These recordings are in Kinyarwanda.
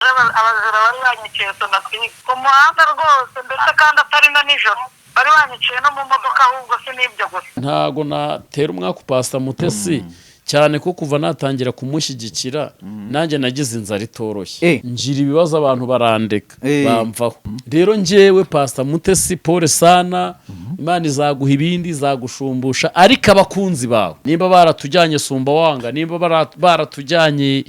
Abajura bari banyiciye Sonatube ku muhanda rwose, ndetse kandi atari na nijoro, bari banyiciye no mu modoka. Ahubwo si n'ibyo gusa. Ntago natera umwaku Pasita Mutesi cyane, ko kuva natangira kumushyigikira nanjye nagize inzara itoroshye, ngira ibibazo, abantu barandeka, bamvaho. Rero njyewe Pasita Mutesi, pole sana, Imana izaguha ibindi, izagushumbusha. Ariko abakunzi bawe nimba baratujyanye Sumbawanga, nimba baratujyanye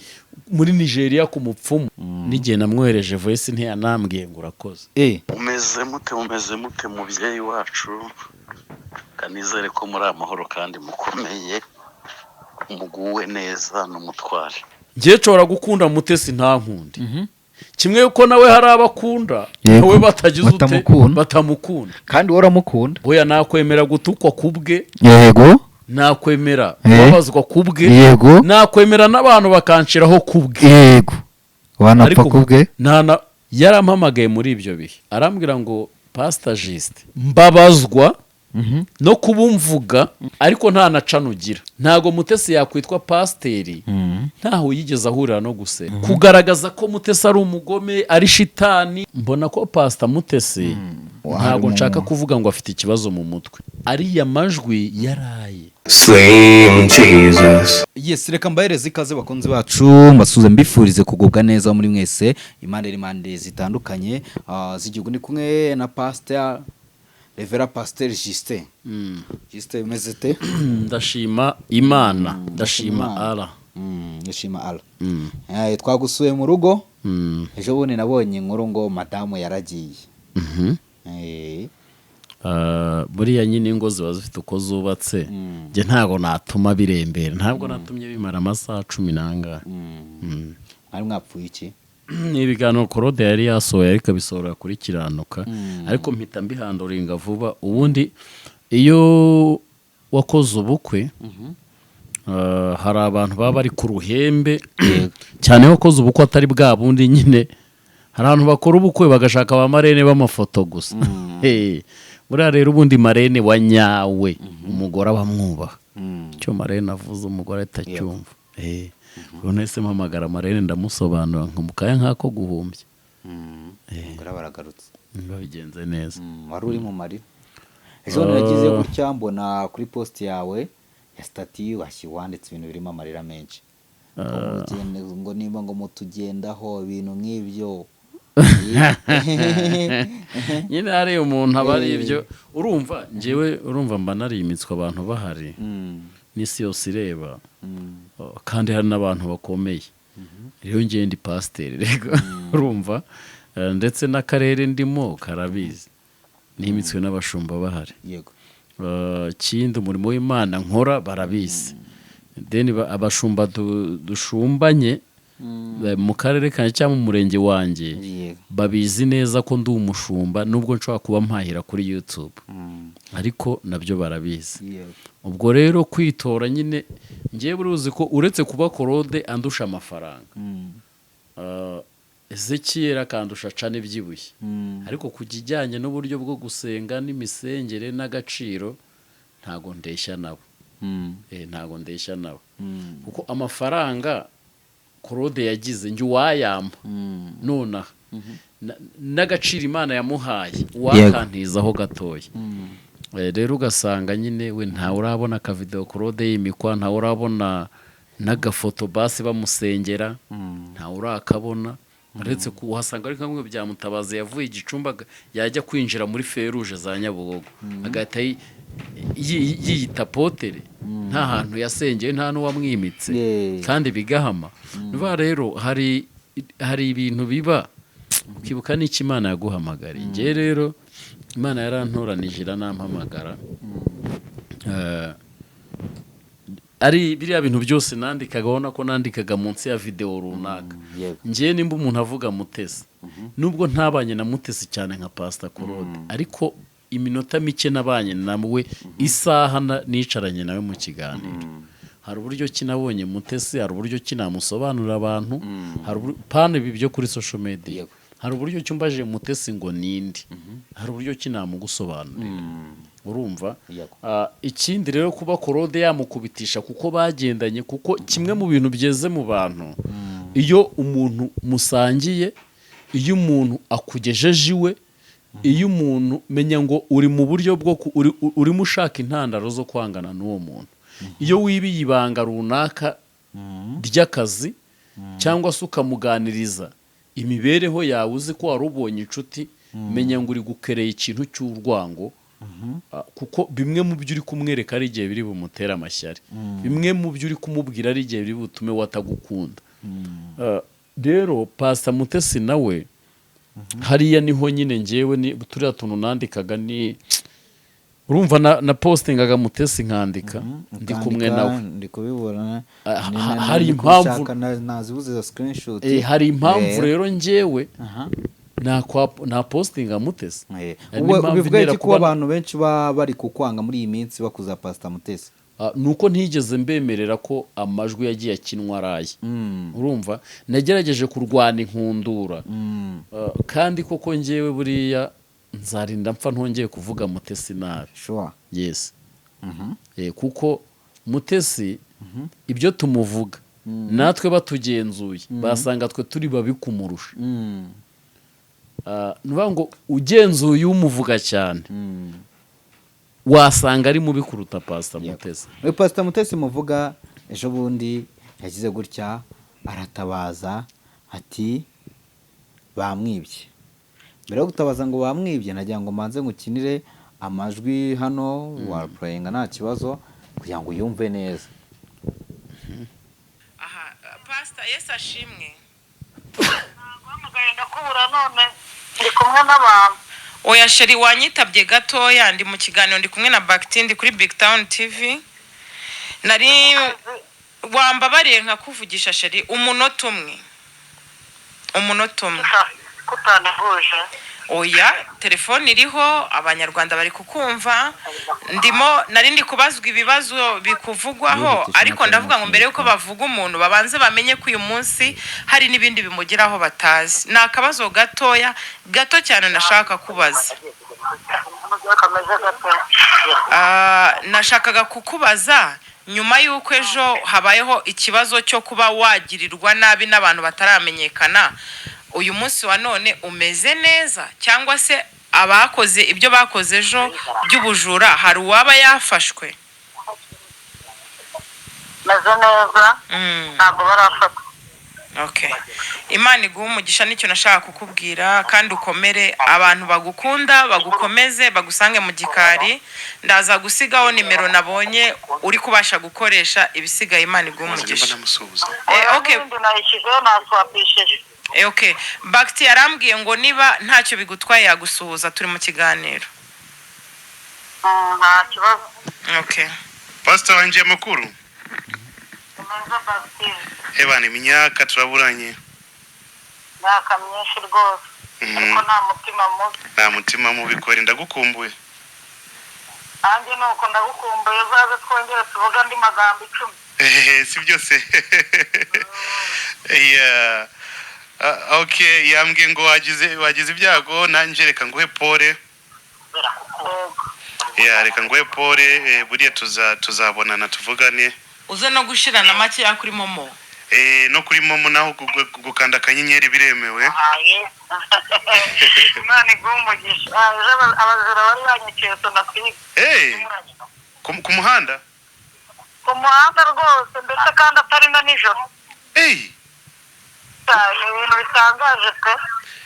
muri Nigeria ku mupfumu, n'igihe namwohereje voice ntiyanambwiye ngo urakoze. Mumeze mute? Mumeze mute, mubyeyi wacu? Kanizere ko muri amahoro kandi mukomeye, muguwe neza n'umutware. Ngiye nshobora gukunda Mutesi ntankunde, kimwe yuko nawe hari abakunda nawe batagize ute? Batamukunda. Batamukunda. Kandi wowe uramukunda. Oya, nakwemera gutukwa kubwe, nakwemera kubabazwa kubwe, nakwemera n'abantu bakanshiraho kubwe. Yego, wanapfa Ariko kubwe. Yarampamagaye muri ibyo bihe, arambwira ngo: "Pasita Jisite, mbabazwa no kuba umvuga, ariko nta na cano ugira." Ntabwo Mutesi yakwitwa pasiteri ntaho yigeze ahurira no gusenga. Kugaragaza ko Mutesi ari umugome, ari shitani, mbona ko Pasita Mutesi, ntabwo nshaka kuvuga ngo afite ikibazo mu mutwe, ariya majwi yaraye. Slim Jesus. Yes, reka mbahereze ikaze, bakunzi bacu, mbasuze, mbifurize kugubwa neza muri mwese, impande n'impande zitandukanye z'igihugu. Ndi kumwe na Pasteur, Reverend Pasteur Justin. Justin, umeze te? Ndashima Imana, ndashima Imana. Ara. Ndashima Allah. Twagusuye mu rugo ejo bundi, nabonye inkuru ngo madamu yaragiye. Ah, buriya nyine ingo ziba zifite uko zubatse. Njye ntabwo natuma birembera, ntabwo natumye bimara amasaha 10 n'angahe. Mwari mwapfuye iki? Ni ibiganiro Korode yari yasohoye, ariko abisohora kuri Kiranuka, ariko mpita mbihanduringa vuba. Ubundi iyo wakoze ubukwe, hari abantu baba bari ku ruhembe cyane. Iyo wakoze ubukwe atari bwa bundi nyine, hari abantu bakora ubukwe bagashaka ba marraine b'amafoto gusa. Hey, buriya rero ubundi marraine wa nyawe umugore aba amwubaha. Icyo marraine avuze umugore ahita acyumva. Ubwo nahise mpamagara marraine, ndamusobanura nka mu kanya nk'ako guhumbya. Umugore baragarutse. Babigenze neza. Wari uri mu marira ejo bundi, nagize gutya mbona kuri post yawe ya status wanditse ibintu birimo amarira menshi, ngo ngo nimba ngo mutugendaho, ibintu nk'ibyo. Nyine hari umuntu aba ari ibyo, urumva njyewe, urumva mba narimitswe abantu bahari, n'isi yose ireba. Oh, kandi hari n'abantu bakomeye. Rero njyewe ndi pasiteri, rego urumva, ndetse n'akarere ndimo karabizi, nimitswe n'abashumba bahari. Ikindi, umurimo w'Imana nkora barabizi. Then abashumba dushumbanye mu karere kanjye cyangwa mu murenge wanjye babizi neza ko ndi umushumba, nubwo nshobora kuba mpahira kuri YouTube, ariko nabyo barabizi. Ubwo rero kwitora nyine, ngewe uruzi ko uretse kuba Korode andusha amafaranga, Ezekiyeli akandusha cana ibyibushye, ariko ku kijyanye n'uburyo bwo gusenga n'imisengere n'agaciro, ntago ndeshya nabo. Ntago ndeshya nabo, kuko amafaranga Korode yagize njye uwayampa nonaha, n'agaciro Imana yamuhaye uwakantizaho gatoya. Rero ugasanga nyine we ntawe urabona akavidewo Korode yimikwa, ntawe urabona n'agafoto basi bamusengera, ntawe urakabona, uretse kuhasanga ari kamwe bya Mutabazi yavuye Igicumbi, yajya kwinjira muri feruje za Nyabugogo agahita yiyita apôtre, nta hantu yasengeye, nta n'uwamwimitse, kandi bigahama. Niba rero hari ibintu biba, ukibuka n'icyo Imana yaguhamagariye. Njye rero Imana yarantoranije, iranampamagara. Ari biriya bintu byose nandikaga, ubona ko nandikaga munsi ya videwo runaka. Njyewe nimba umuntu avuga Mutesi, nubwo ntabanye na Mutesi cyane nka Pasita Korode, ariko iminota mike nabanye nawe, isaha nicaranye nawe mu kiganiro, hari uburyo ki nabonye Mutesi, hari uburyo ki namusobanurira abantu, hari pana ibi byo kuri social media. Hari uburyo ki umbaje Mutesi ngo ninde, hari uburyo ki namugusobanurira, urumva? Ah, ikindi rero, kuba Korode yamukubitisha kuko bagendanye, kuko kimwe mu bintu byeze mu bantu Iyo umuntu musangiye, iyo umuntu akugejeje iwe, iyo umuntu menya ngo uri mu buryo bwo urimo ushaka intandaro zo kwangana n'uwo muntu, iyo wibiye ibanga runaka ry'akazi cyangwa se ukamuganiriza imibereho yawe, uzi ko wari ubonye inshuti, menya ngo uri gukereye ikintu cy'urwango. Kuko bimwe mu byo uri kumwereka ari igihe biri bumutere amashyari, bimwe mu byo uri kumubwira ari igihe biri butume watagukunda. Rero Pastor Mutesi nawe hariya niho nyine ngewe ni turiya tuntu nandikaga, ni urumva na postingaga Mutesi nkandika ndi kumwe Ukandika, nawe. Ndi kubibona. Hari Ndi impamvu- kubishaka, nazibuze izo screenshot. Hari impamvu rero ngewe nta postinga Mutesi. Hari n'impamvu Ubivuga intera iki kuba kuba- abantu benshi baba bari kukwanga muri iyi minsi bakuza Pastor Mutesi? Ni uko ntigeze mbemerera ko amajwi yagiye akinwa araye. Urumva nagerageje kurwana inkundura. Kandi koko ngewe buriya nzarinda mpfa ntongeye kuvuga Mutesi nabi. Yes. Kuko Mutesi ibyo tumuvuga, natwe batugenzuye basanga twe turi babi kumurusha. Ni ukuvuga ngo ugenzuye umuvuga cyane wasanga ari mubi kuruta Pastor Mutesi. We Pastor Mutesi muvuga, ejo bundi yagize gutya aratabaza ati bamwibye. Mbere yo gutabaza ngo bamwibye, nagira ngo mbanze ngukinire amajwi hano, wapurayinga nta kibazo kugira ngo uyumve neza. Aha, Pastor, Yesu ashimwe. Guhamagaye ndakubura, none ndi kumwe n'abantu. Oya chérie, wanyitabye gatoya, ndi mu kiganiro, ndi kumwe na Bagiti, ndi kuri Big Town TV. Nari wambabariye nkakuvugisha chérie, umunota umwe, umunota umwe. Kutanihuje. Oya, telefone iriho, Abanyarwanda bari kukumva. Ndimo nari ndi kubazwa ibibazo bikuvugwaho. Yihutisha. Ariko ndavuga ngo mbere yuko bavuga umuntu babanze bamenye ko uyu munsi hari n'ibindi bimugeraho batazi. Ni akabazo gatoya gato cyane nashaka kubaza. Kameze gato. Nashakaga kukubaza nyuma y'uko ejo habayeho ikibazo cyo kuba wagirirwa nabi n'abantu bataramenyekana, uyu munsi wa none umeze neza, cyangwa se abakoze ibyo bakoze ejo by'ubujura hari uwaba yafashwe? Meze neza. Ntabwo barafata. Okay, Imana iguhe umugisha, nicyo nashaka kukubwira, kandi ukomere, abantu bagukunda bagukomeze bagusange mu gikari. Ndaza gusigaho nimero nabonye uri kubasha gukoresha, ibisigaye Imana iguhe Maze nimba umugisha. namusuhuza. Okay. N'ibindi nayishyizeho, naswapishije. Okay, Bagiti yarambwiye ngo niba ntacyo bigutwaye yagusuhuza, turi mu kiganiro. Nta kibazo. Okay. Pastor wanjye, amakuru? Meza, Bagiti. Ebana, imyaka turaburanye. Imyaka myinshi rwose. Ariko nta mutima mubi. Nta mutima mubi kweri, ndagukumbuye. Nanjye ni uko, ndagukumbuye, uzaze twongere tuvuge andi magambo 10. Ehehe, si byose. Yeah. Okay, yambwiye ngo wagize ibyago, nanjye reka nguhe pole. Yego. Yeah, reka nguhe pole, buriya tuzabonana tuvugane. Uze no gushirana makeya kuri MoMo. No kuri MoMo naho gukanda akanyenyeri biremewe. Aye. Imana iguhe umugisha. Ejo abajura bari banyiciye sonatube. Hey, ku muhanda? Ku muhanda rwose, ndetse kandi atari na nijoro. Hey. Ni ibintu bitangaje pe,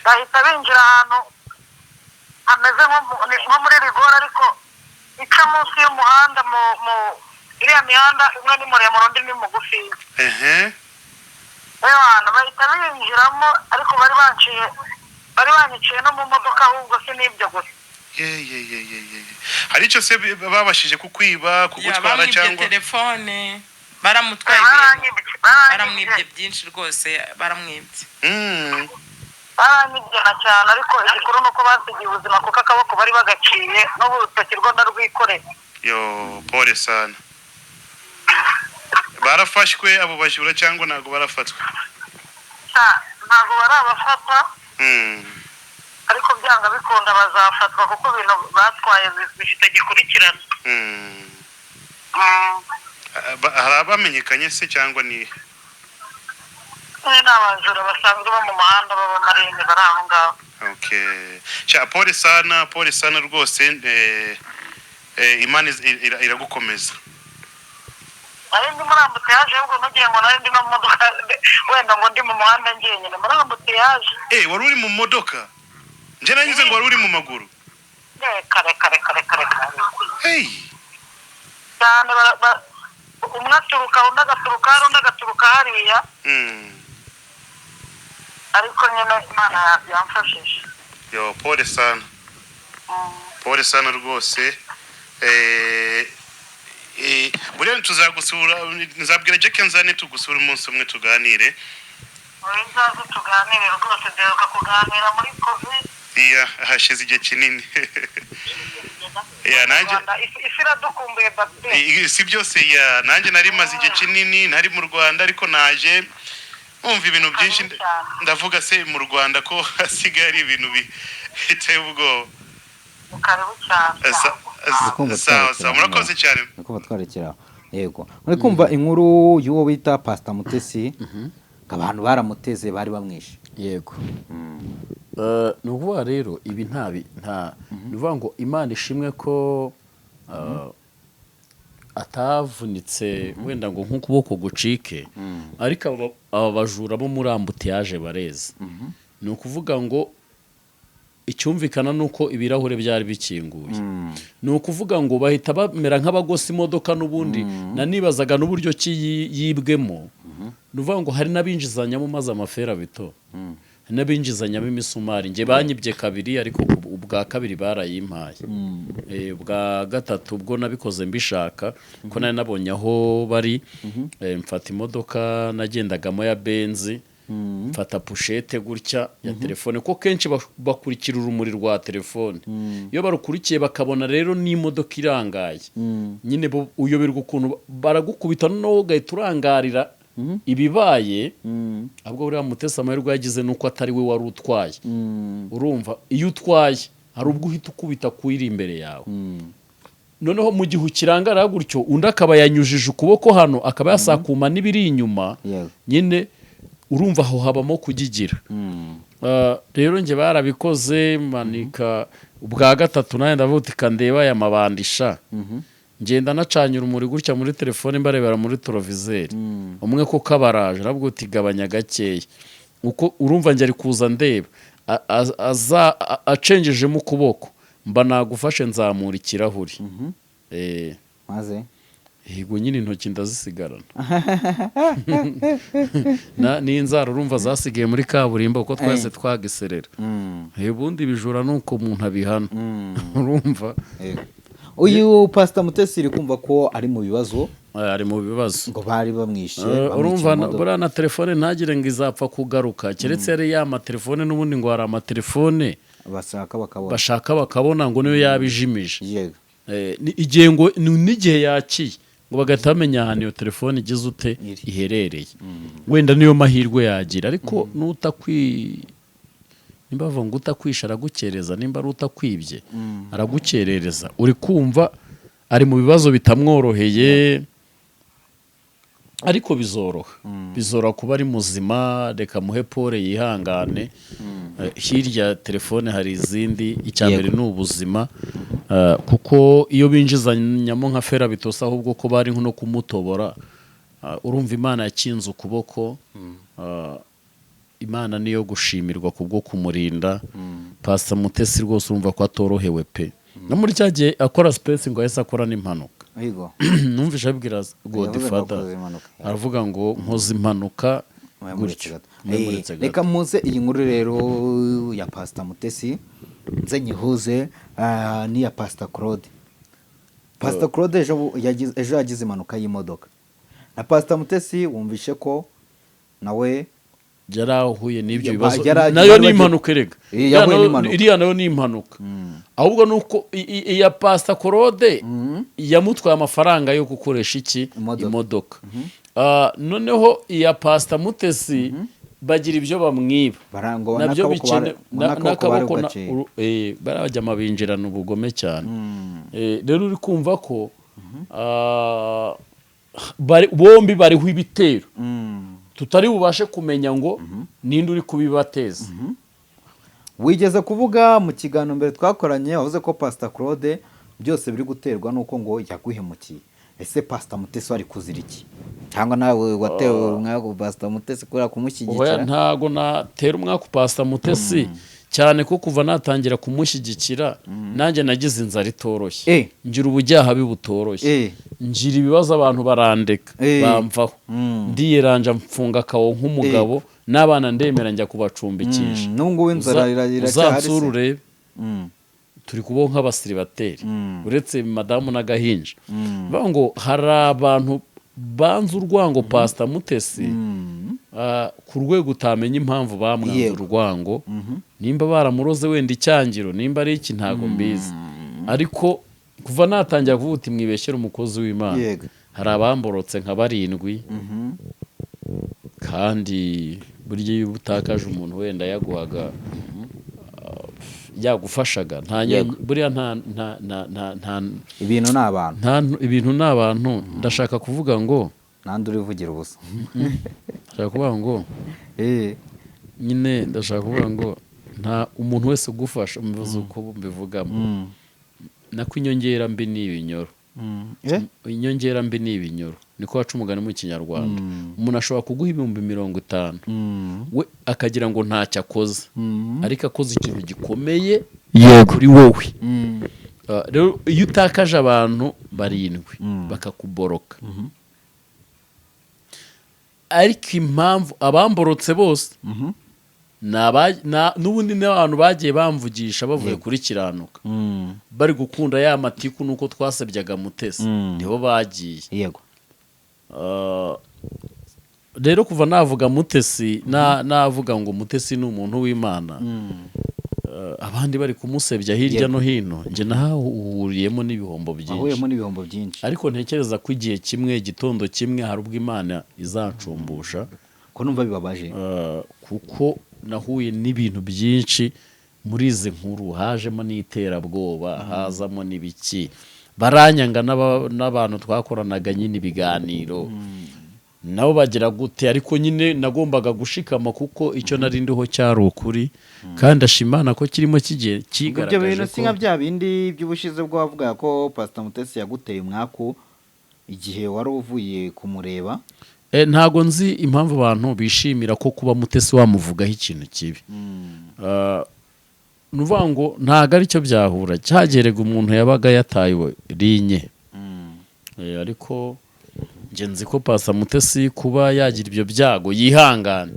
bahita binjira ahantu hameze nko muri rigore, ariko ica munsi y'umuhanda, mu iriya mihanda umwe ni muremure undi ni mugufi. Rero hantu bahita binjiramo, ariko bari banciye, bari banyiciye no mu modoka ahubwo, si n'ibyo gusa. Ye ye ye ye ye ye. Hari icyo se babashije kukwiba, kugutwara Bamwibye cyangwa? telefone, baramutwaye ibintu. Baranyibye. Baramwibye Baranyibye. byinshi rwose, baramwibye. Baranyibye na cyane, ariko igikuru ni uko basigiye ubuzima, kuko akaboko bari bagaciye n'ubu urutoki rwo ndarwikoreye. Yo, pole sana. Barafashwe abo bajura cyangwa ntabwo barafatwa? Ntabwo barabafata. Ariko byanga bikunda bazafatwa, kuko ibintu batwaye bifite gikurikirana. Hari abamenyekanye se cyangwa ni? Ni abajura basanzwe bo mu muhanda b'abamarine bari aho ngaho. Okay, sha, pole sana, pole sana rwose. Imana iragukomeza. Nari ndi muri embouteillage, ahubwo ntugire ngo nari ndi no mu modoka, wenda ngo ndi mu muhanda njyenyine, muri embouteillage. Wari uri mu modoka? Njye nanyuze ngo wari uri mu maguru. Reka, reka, reka, reka, reka. Hey. Cyane, umwe aturuka, undi agaturuka hariya, undi agaturuka hariya. Ariko nyine Imana yamfashije. Yo, pole sana. Pole sana rwose. Buriya tuzagusura, nzabwira Jack nzane tugusura umunsi umwe tuganire. Uzaze tuganire rwose, duheruka kuganira muri COVID. Iya, hashize igihe kinini. Ya, nanjye Rwanda, isi iradukumbuye, Baptiste. Si byose, ya, nanjye nari maze igihe kinini ntari mu Rwanda, ariko naje numva ibintu byinshi. Karibu cyane. Ndavuga se mu Rwanda ko hasigaye ari ibintu biteye ubwoba. Ni karibu cyane. Ndikumva Sawa twarekera sawa, aho murakoze ngaho. cyane. Ndi kumva twarekera aho. Yego, muri kumva inkuru y'uwo bita Pasita Mutesi, ngo abantu baramuteze, bari bamwishe. Yego. Ni ukuvuga rero ibi nta ni ukuvuga ngo Imana ishimwe ko atavunitse wenda ngo nk'ukuboko gucike, ariko aba bajura bo muri embouteillage bareze. Ni ukuvuga ngo icyumvikana ni uko ibirahure byari bikinguye, ni ukuvuga ngo bahita bamera nk'abagose imodoka. N'ubundi nanibazaga n'uburyo ki yibwemo. Ni ukuvuga ngo hari n'abinjizanyamo maze amaferabeto, hari n'abinjizanyamo imisumari. Njye banyibye kabiri, ariko ubwa kabiri barayimpaye. Ubwa gatatu ubwo nabikoze mbishaka, ko nari nabonye aho bari. Mfata imodoka nagendagamo ya Benz, mfata pochette gutya ya telefone, ko kenshi bakurikira urumuri rwa telefone. Iyo barukurikiye bakabona rero n'imodoka irangaye nyine, bo uyoberwa ukuntu baragukubita, noneho ugahita urangarira ibibaye. Ahubwo buriya Mutesi amahirwe yagize ni uko atari we wari utwaye. Urumva iyo utwaye hari ubwo uhita ukubita ku iri imbere yawe, noneho mu gihe ukirangara gutyo undi akaba yanyujije ukuboko hano, akaba yasakuma n'ibiri inyuma. Nyine urumva aho habamo kugigira. Rero njye barabikoze manika ubwa gatatu, nawe ndavuga uti kandeba aya mabandisha. Ngenda nacanye urumuri gutya muri telefone, mbarebera muri rétroviseur. Umwe ko kabaraje, aravuga uti gabanya gakeya. Uko urumva njye ari kuza ndeba, aza acengejemo ukuboko, mba nagufashe, nzamura ikirahuri. Maze? Yego nyine, intoki ndazisigarana. N'inzara urumva zasigaye muri kaburimbo, kuko twese twagiserera. Ubundi ibijura ni uko umuntu abihana, urumva. Yego. Uyu Pasita Mutesi uri kumva ko ari mu bibazo. Ari mu bibazo. Ngo bari bamwishe, bamwica Urumva imodoka. buriya na telefone ntagire ngo izapfa kugaruka, keretse yari ya matelefone n'ubundi, ngo hari amatelefone bashaka bakabona. Bashaka bakabona, ngo niyo yaba ijimije. Igihe ngo n'igihe yakiye, ngo bagahita bamenya ahantu iyo telefone igize ute, Iri. iherereye. Wenda niyo mahirwe yagira, ariko n'utakwi, nimba bavuga ngo utakwishe aragukereza, nimba ari utakwibye aragukerereza. Uri kumva ari mu bibazo bitamworoheye, ariko bizoroha, bizoroha kuba ari muzima. Reka muhe pole, yihangane. Hirya telefone hari izindi, icya mbere ni ubuzima. Kuko iyo binjizanyamo nka ferabeto, ahubwo ko bari nko kumutobora. Urumva Imana yakinze ukuboko. Imana niyo gushimirwa kubwo kumurinda. Pastor Mutesi rwose urumva ko atorohewe pe. No muri cya gihe akora space ngo yahise akora n'impanuka. Numvise abibwira Yavuze ngo Godfather, akoze impanuka. aravuga ngo nkoze impanuka Muretse gutyo. gato. Mwe muretse gato. Reka muze iyi nkuru rero ya Pasita Mutesi nze nyihuze n'iya Pasita Claude. Pasita Claude ejo yagize impanuka y'imodoka, na Pasita Mutesi wumvishe ko nawe Yari ahuye n'ibyo bibazo. Bari Nayo ni impanuka erega. Yahuye n'impanuka. Iriya nayo ni impanuka, ahubwo ni uko iya Pasita Claude yamutwaye amafaranga yo gukoresha iki? Imodoka. Imodoka. Noneho iya Pasita Mutesi bagira ibyo bamwiba Ngo nabyo n'akaboko bikene ngo n'akaboko bari n'akaboko gaciye. Barajya binjirana ubugome cyane. Rero uri kumva ko bombi bariho ibitero. Tutari bubashe kumenya ngo ninde uri kubibateza. Wigeze kuvuga mu kiganiro mbere twakoranye, wavuze ko Pastor Claude byose biri guterwa n'uko ngo yaguhemukiye. Ese Pastor Mutesi wari kuzira iki? Cyangwa nawe watewe umwaku Pastor Mutesi kubera Oya, kumushyigikira? Ntago natera umwaku Pastor Mutesi, cyane ko kuva natangira kumushyigikira nanjye nagize inzara itoroshye, ngira ubujyahabi butoroshye, ngira ibibazo, abantu barandeka, bamvaho, ndiyeranja, mfunga akawo nk'umugabo n'abana, ndemera njya kubacumbikisha. N'ubu ngubu inzara iracyahari se? Uzansure urebe, turi kubaho nk'abasiribateri, uretse madamu n'agahinja. Bavuga ngo hari abantu banze urwango Pastor Mutesi, ku rwego utamenya impamvu bamwanze urwango, nimba baramuroze wenda icyangiro, nimba ari iki, ntago mbizi. Ariko kuva natangira kuvuga uti mwibeshyere umukozi w'Imana, hari abamborotse nka barindwi. Kandi burya iyo utakaje umuntu wenda yaguhaga, yagufashaga, nta buriya nta nta nta nta nta Ibintu ni abantu. Nta ibintu ni abantu. Ndashaka kuvuga ngo Nandi urivugira ubusa. Ndashaka kuvuga ngo nyine ndashaka kuvuga ngo nta umuntu wese ugufasha, umuvuze uko mbivugamo, nako inyongera mbi ni ibinyoro. Inyongera mbi ni ibinyoro, niko baca umugani mu Kinyarwanda. Umuntu ashobora kuguha 50,000, we akagira ngo ntacyo akoze, ariko akoze ikintu gikomeye kuri wowe. Rero iyo utakaje abantu barindwi bakakuboroka, ariko impamvu abamborotse bose n'ubundi n'abantu bagiye bamvugisha bavuye kuri Kiranuka, bari gukunda ya matiku nuko twasebyaga Mutesi, nibo bagiye. Rero kuva navuga Mutesi, navuga ngo Mutesi ni umuntu w'Imana, abandi bari kumusebya hirya no hino, njye nahahuriyemo n'ibihombo byinshi. Wahuyemo n'ibihombo byinshi. Ariko ntekereza ko igihe kimwe, igitondo kimwe, hari ubwo Imana izanshumbusha. Ko numva bibabaje? Kuko nahuye n'ibintu byinshi muri izi nkuru, hajemo n'iterabwoba, hazamo n'ibiki, baranyanga n'abantu twakoranaga nyine ibiganiro nabo bagira gute, ariko nyine nagombaga gushikama kuko icyo nari ndiho cyari ukuri, kandi ndashima Imana ko kirimo kigiye Ibyo kigaragaje bintu si ko nka bya bindi by'ubushize bwo wavugaga ko Pastor Mutesi yaguteye umwaku igihe wari uvuye kumureba? Ntago nzi impamvu abantu bishimira ko kuba Mutesi wamuvugaho ikintu kibi. Ni ukuvuga ngo ntago aricyo byahura cyagerega umuntu yabaga yataye rinye. Ariko njye nzi ko Pastor Mutesi kuba yagira ibyo byago yihangana,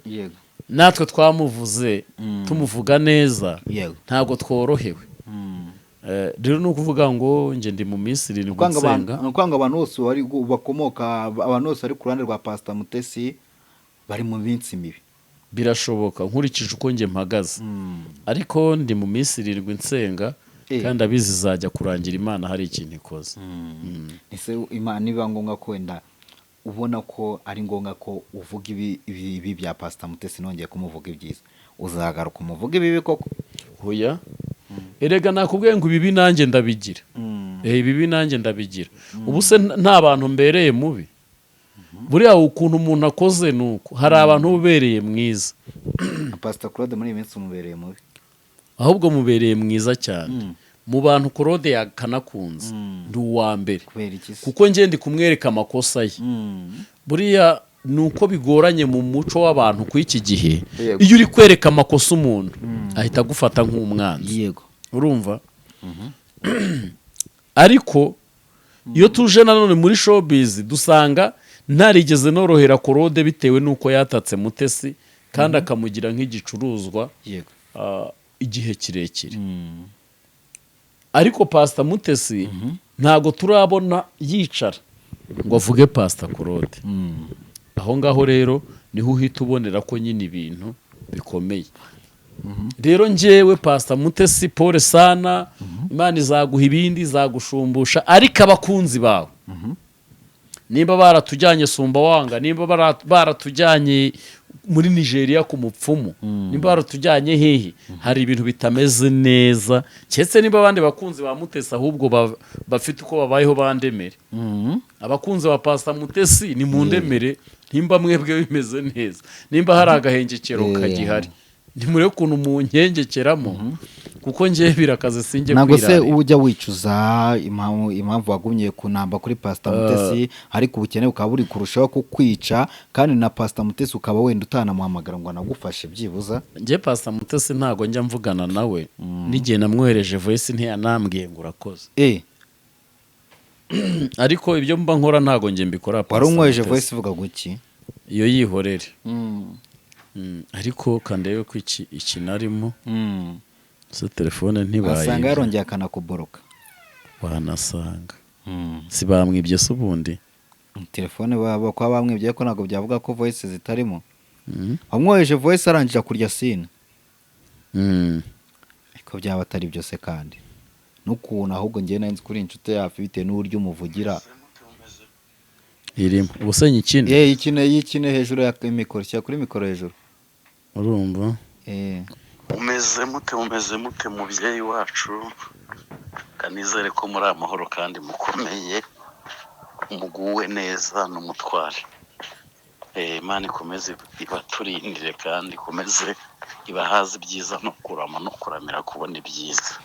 natwe twamuvuze tumuvuga neza, ntabwo tworohewe. Rero ni ukuvuga ngo njye ndi mu minsi 7 Kwanga abantu, nsenga. Kwanga abantu bose bari bakomoka, abantu bose bari ku ruhande rwa Pastor Mutesi bari mu minsi mibi. Birashoboka nkurikije uko njye mpagaze, ariko ndi mu minsi 7 nsenga, kandi abizi izajya kurangira Imana hari ikintu ikoze. Ese Imana niba ngombwa ko wenda ubona ko ari ngombwa ko uvuga ibi bya Pastor Mutesi, nongeye kumuvuga ibyiza, uzagaruka umuvuga ibibi koko? Hoya, erega nakubwiye ngo ibibi nanjye ndabigira. Ibibi nanjye ndabigira. Ubu se nta bantu mbereye mubi? Buriya ukuntu umuntu akoze ni uko hari abantu ubereye mwiza. Na Pastor Claude muri iyi minsi umubereye mubi? Ahubwo mubereye mwiza cyane. Mu bantu Claude yakanakunze ndi uwa mbere. Kubera iki se? Kuko njye ndi kumwereka amakosa ye. Buriya ni uko bigoranye mu muco w'abantu ku iki gihe, iyo uri kwereka amakosa umuntu ahita agufata nk'umwanzi. Urumva, ariko iyo tuje nanone muri showbiz dusanga ntarigeze norohera Claude bitewe n'uko yatatse Mutesi kandi akamugira nk'igicuruzwa igihe kirekire. Ariko Pastor Mutesi ntabwo turabona yicara ngo avuge Pastor Claude. Aho ngaho rero niho uhita ubonera ko nyine ibintu bikomeye. Rero njyewe Pastor Mutesi, pole sana, Imana izaguha ibindi, izagushumbusha. Ariko abakunzi bawe nimba baratujyanye Sumbawanga, nimba baratujyanye muri Nigeria ku mupfumu, nimba baratujyanye hehe, hari ibintu bitameze neza, keretse niba abandi bakunzi ba Mutesi ahubwo bafite uko babayeho bandemere. Abakunzi ba Pasita Mutesi ni mu ndemere, nimba mwebwe bimeze neza, nimba hari agahengekero kagihari, nimurebe ukuntu munkengekeramo, kuko ngewe birakaze, sinjye Ntabwo se kwirarira. ujya wicuza impamvu wagumye kunamba kuri Pasita Mutesi, ariko ubukene bukaba buri kurushaho kukwica, kandi na Pasita Mutesi ukaba wenda utanamuhamagara ngo anagufashe byibuza? Njye Pasita Mutesi ntabwo njya mvugana nawe, n'igihe namwohereje voice ntiyanambwiye ngo urakoze. Ariko ibyo mba nkora ntabwo njye mbikora Wari Pastor umwohereje Mutesi. voice ivuga guki? Iyo yihorere. Ariko kandebe ko iki narimo se telefone ntibaye. Wasanga yarongeye akanakuboroka. Wanasanga si bamwibye se ubundi? Telefone baba kuba bamwibye, ko ntabwo byavuga ko voice zitarimo. Wamwohereje voice arangije kurya sina. Ariko byaba atari byo se kandi n'ukuntu ahubwo njyewe nari nzi kuri inshuti yacu bitewe n'uburyo umuvugira. Irimo ubuse nyikine? Ye, yikine, yikine hejuru ya mikoro, shyira kuri mikoro hejuru. Urumva? Eh. Mumeze mute, mumeze mute, mubyeyi wacu? Kanizere ko muri amahoro kandi mukomeye, muguwe neza n'umutware. Imana ikomeze ibaturindire kandi ikomeze ibahaze ibyiza no kurama no kuramira kubona ibyiza.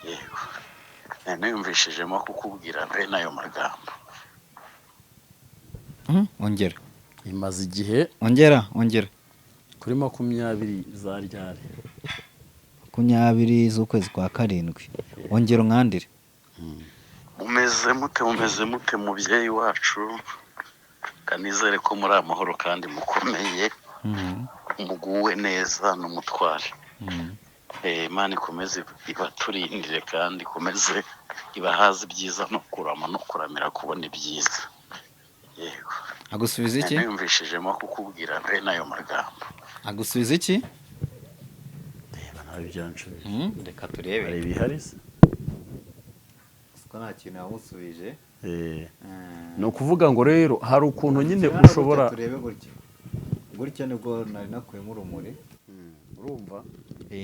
Yego, niyumvishijemo kukubwira bene ayo magambo. Ongera. Imaze igihe. Ongera, ongera. Kuri 20 za ryari? 20 z'ukwezi kwa karindwi. Ongera umwandire. Mumeze mute, mumeze mute, mubyeyi wacu? Kanizere ko muri amahoro kandi mukomeye, muguwe neza n'umutware. Imana ikomeze ibaturindire kandi ikomeze ibahaze ibyiza no kurama no kuramira kubona ibyiza. Yego. Agusubiza iki? Niyumvishijemo kukubwira bene ayo magambo. Agusubiza iki? Reba nawe ibyanshubije. Reka turebe. Hari ibihari se? Ko nta kintu yamusubije. Ni ukuvuga ngo rero hari ukuntu nyine ushobora Turebe gutya gutya, nibwo nari nakuyemo urumuri. Urumva?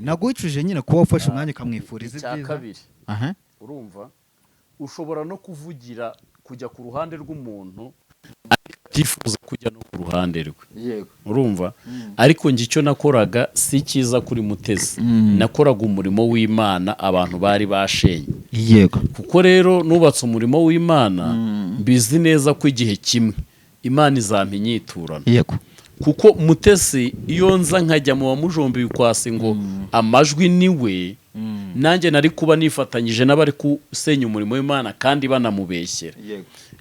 Ntabwo wicujije nyine kuba wafashe umwanya ukamwifuriza Icya ibyiza? kabiri, Aha. urumva, ushobora no kuvugira kujya ku ruhande rw'umuntu atifuza kujya no ku ruhande rwe. Urumva, ariko njye icyo nakoraga si cyiza kuri Mutesi, nakoraga umurimo w'Imana abantu bari bashenye. Kuko rero nubatse umurimo w'Imana, mbizi neza ko igihe kimwe Imana izampa inyiturano. Kuko Mutesi iyo nza nkajya mu bamujomba ibikwasi ngo amajwi ni we, nanjye nari kuba nifatanyije n'abari gusenya umurimo w'Imana kandi banamubeshyera.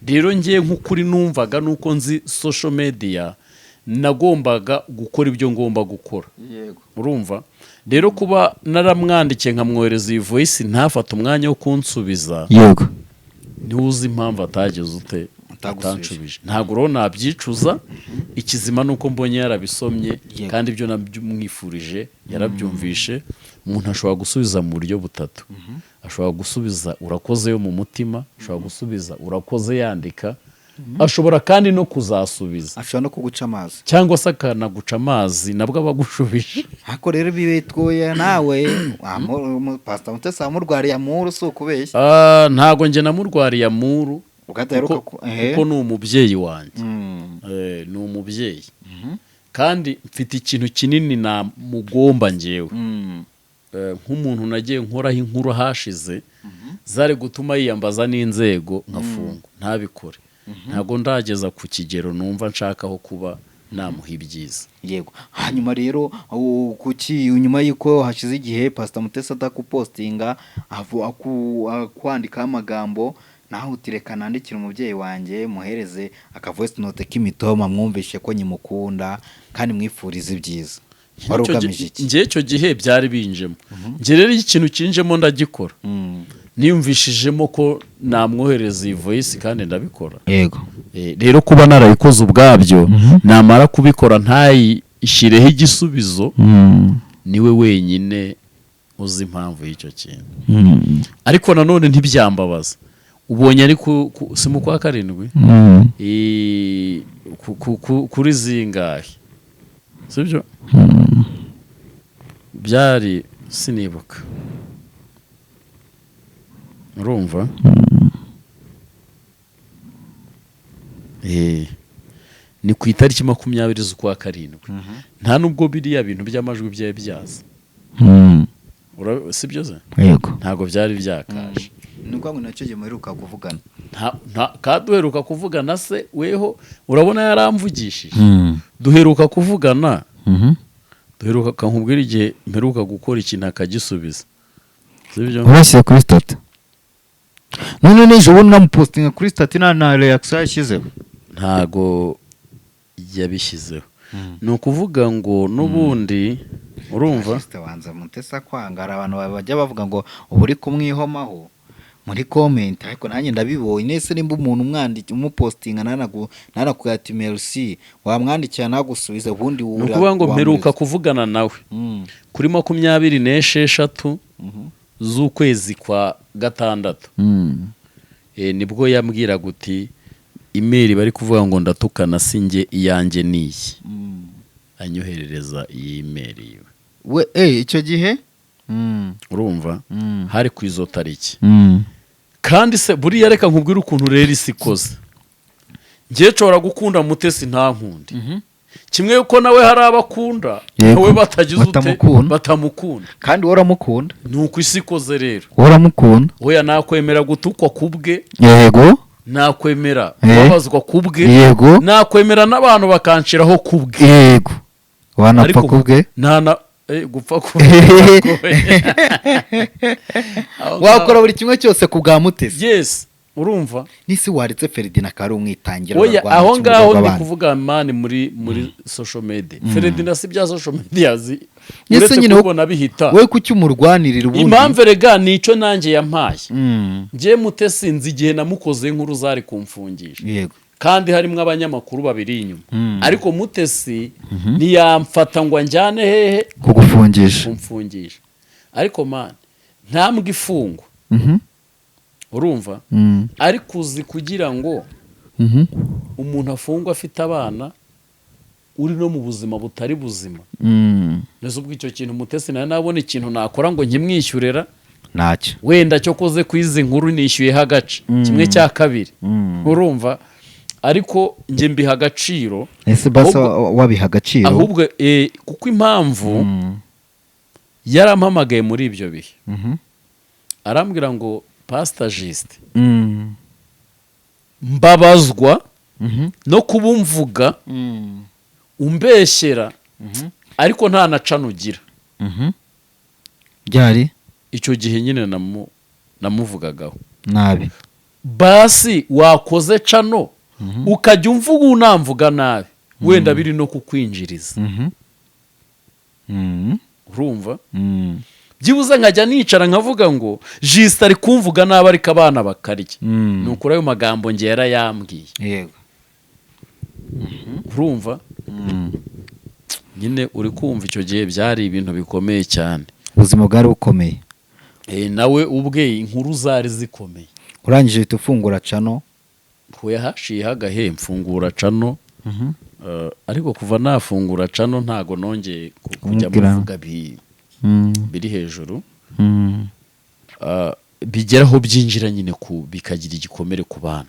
Rero ngiye nk'ukuri numvaga nuko nzi social media, nagombaga gukora ibyo ngomba gukora. Urumva rero, kuba naramwandikiye nkamwohereza iyi voice ntafate umwanya wo kunsubiza, niwe uzi impamvu atagize ute. Atagusubije. Atanshubije, ntabwo rero nabyicuza. Ikizima ni uko mbonye yarabisomye, kandi ibyo nabyumwifurije yarabyumvishe. Umuntu ashobora gusubiza mu buryo butatu: ashobora gusubiza urakoze yo mu mutima, ashobora gusubiza urakoze yandika, ashobora kandi no kuzasubiza. Ashobora no kuguca amazi. Cyangwa se akanaguca amazi, nabwo aba agushubije. Ariko rero bitwoye nawe Pasita Mutesi wamurwariye amuru, si ukubeshya? Ah, ntabwo njye namurwariye amuru. Ubwo Kuko ni umubyeyi wanjye. Ni umubyeyi kandi mfite ikintu kinini namugomba njyewe. Nk'umuntu nagiye nkoraho inkuru hashize zari gutuma yiyambaza n'inzego nkafungwa, ntabikore. Ntabwo ndageza ku kigero numva nshakaho kuba namuha ibyiza. Yego. Hanyuma rero kuki nyuma y'uko hashize igihe Pasita Mutesi atakupostinga, akwandikaho amagambo, nawe uti reka nandikire umubyeyi wanjye, muhereze aka voice note k'imitoma, mwumvishe ko nyimukunda kandi mwifuriza ibyiza, wari ugamije iki? Njye icyo gihe byari binjemo. Njye rero iyo ikintu kinjemo ndagikora. Niyumvishijemo ko namwohereza iyi voice kandi ndabikora. Rero kuba narayikoze ubwabyo, namara kubikora ntayishyireho igisubizo, niwe wenyine uzi impamvu y'icyo kintu. Ariko nanone ntibyambabaza. Ubonye ari si mu kwa karindwi, kuri zingahe? Sibyo, byari, sinibuka, urumva? Ni ku itariki 20 z'ukwa karindwi. Nta nubwo biriya bintu by'amajwi byari byaza. Sibyo se? Yego. Ntabwo byari byakaje. Ni ukuvuga ngo nacyo gihe muheruka kuvugana? Kaduheruka kuvugana se weho urabona yaramvugishije. Duheruka kuvugana, duheruka, kankubwira igihe mperuka gukora ikintu akagisubiza, sibyo? Urashyize kuri status none n'ejo bundi unamupostinga kuri status, nta reaction yashyizeho. Ntago yabishyizeho. Ni ukuvuga ngo n'ubundi, urumva? Sister, wanza Mutesi kwanga. Hari abantu bajya bavuga ngo uba uri kumwihomaho muri comment, ariko nanjye ndabibonye. Nese nimba umuntu umwandiki umupostinga ntanakubwira ati merci, wamwandikira ntagusubize, ubundi Ni ukuvuga ngo mperuka kuvugana nawe kuri 26 z'ukwezi kwa gatandatu. Nibwo yambwiraga uti email bari kuvuga ngo ndatukana si njye, iyanjye niyi, anyoherereza iyi email yiwe. We icyo gihe. Urumva, hari ku izo tariki. Kandi se buriya reka nkubwire ukuntu rero isi ikoze. Njye nshobora gukunda Mutesi ntankunde, kimwe yuko nawe hari abakunda nawe batagize ute? Batamukunda. Batamukunda. Kandi wowe uramukunda. Ni uko isi ikoze rero. Wowe uramukunda. Oya, nakwemera gutukwa kubwe, nakwemera kubabazwa kubwe, nakwemera n'abantu bakanshiraho kubwe. Yego, wanapfa Ariko kubwe. Nta gupfa kubwe. Aho ngaho- Wakora buri kimwe cyose ku bwa Mutesi. Yes, urumva? N'isi waretse Ferdinand akaba ari umwitangira Oya, abarwanya aho ikibuga ngaho ndi rw'abana. kuvuga mani muri social media. Ferdinand si bya social media azi, Ese uretse nyine kubona bihita. Wowe kuki umurwanirira ubundi? Impamvu erega ni icyo nanjye yampaye. Njye Mutesi nzi igihe namukoze inkuru zari kumfungisha, kandi harimo abanyamakuru babiri inyuma, ariko Mutesi ntiyamfata ngo anjyane hehe? Kugufungisha. Kumfungisha. Ariko man, ntambwe ifungwa, urumva? Ariko uzi kugira ngo umuntu afungwe afite abana, uri no mu buzima butari buzima? Neza ubwo icyo kintu Mutesi nawe nabona ikintu nakora ngo nkimwishyurira? Ntacyo. Wenda cyo koze ku izi nkuru nishyuyeho agace, kimwe cya kabiri, urumva? Ariko njye mbiha agaciro. Ese basa wabiha agaciro? Ahubwo kuko impamvu yarampamagaye muri ibyo bihe, arambwira ngo: "Pasita Justin, mbabazwa no kuba umvuga, umbeshyera, ariko nta na channel ugira." Byari Icyo gihe nyine namuvugagaho nabi. Basi wakoze channel ukajya umvuga unamvuga nabi, wenda biri no kukwinjiriza, urumva? Byibuze nkajya nicara nkavuga ngo Justin ari kumvuga nabi, ariko abana bakarya. Ni ukuri, ayo magambo nge yarayambwiye. Urumva nyine, uri kumva, icyo gihe byari ibintu bikomeye cyane. Ubuzima bwari bukomeye. Nawe ubwe inkuru zari zikomeye. Urangije uhita ufungura channel. Huye haciyeho agahe mfungura channel. Ariko kuva nafungura channel ntago nongeye kujya Kumubwira. muvuga biri hejuru. Bigeraho byinjira nyine ku bikagira igikomere ku bana.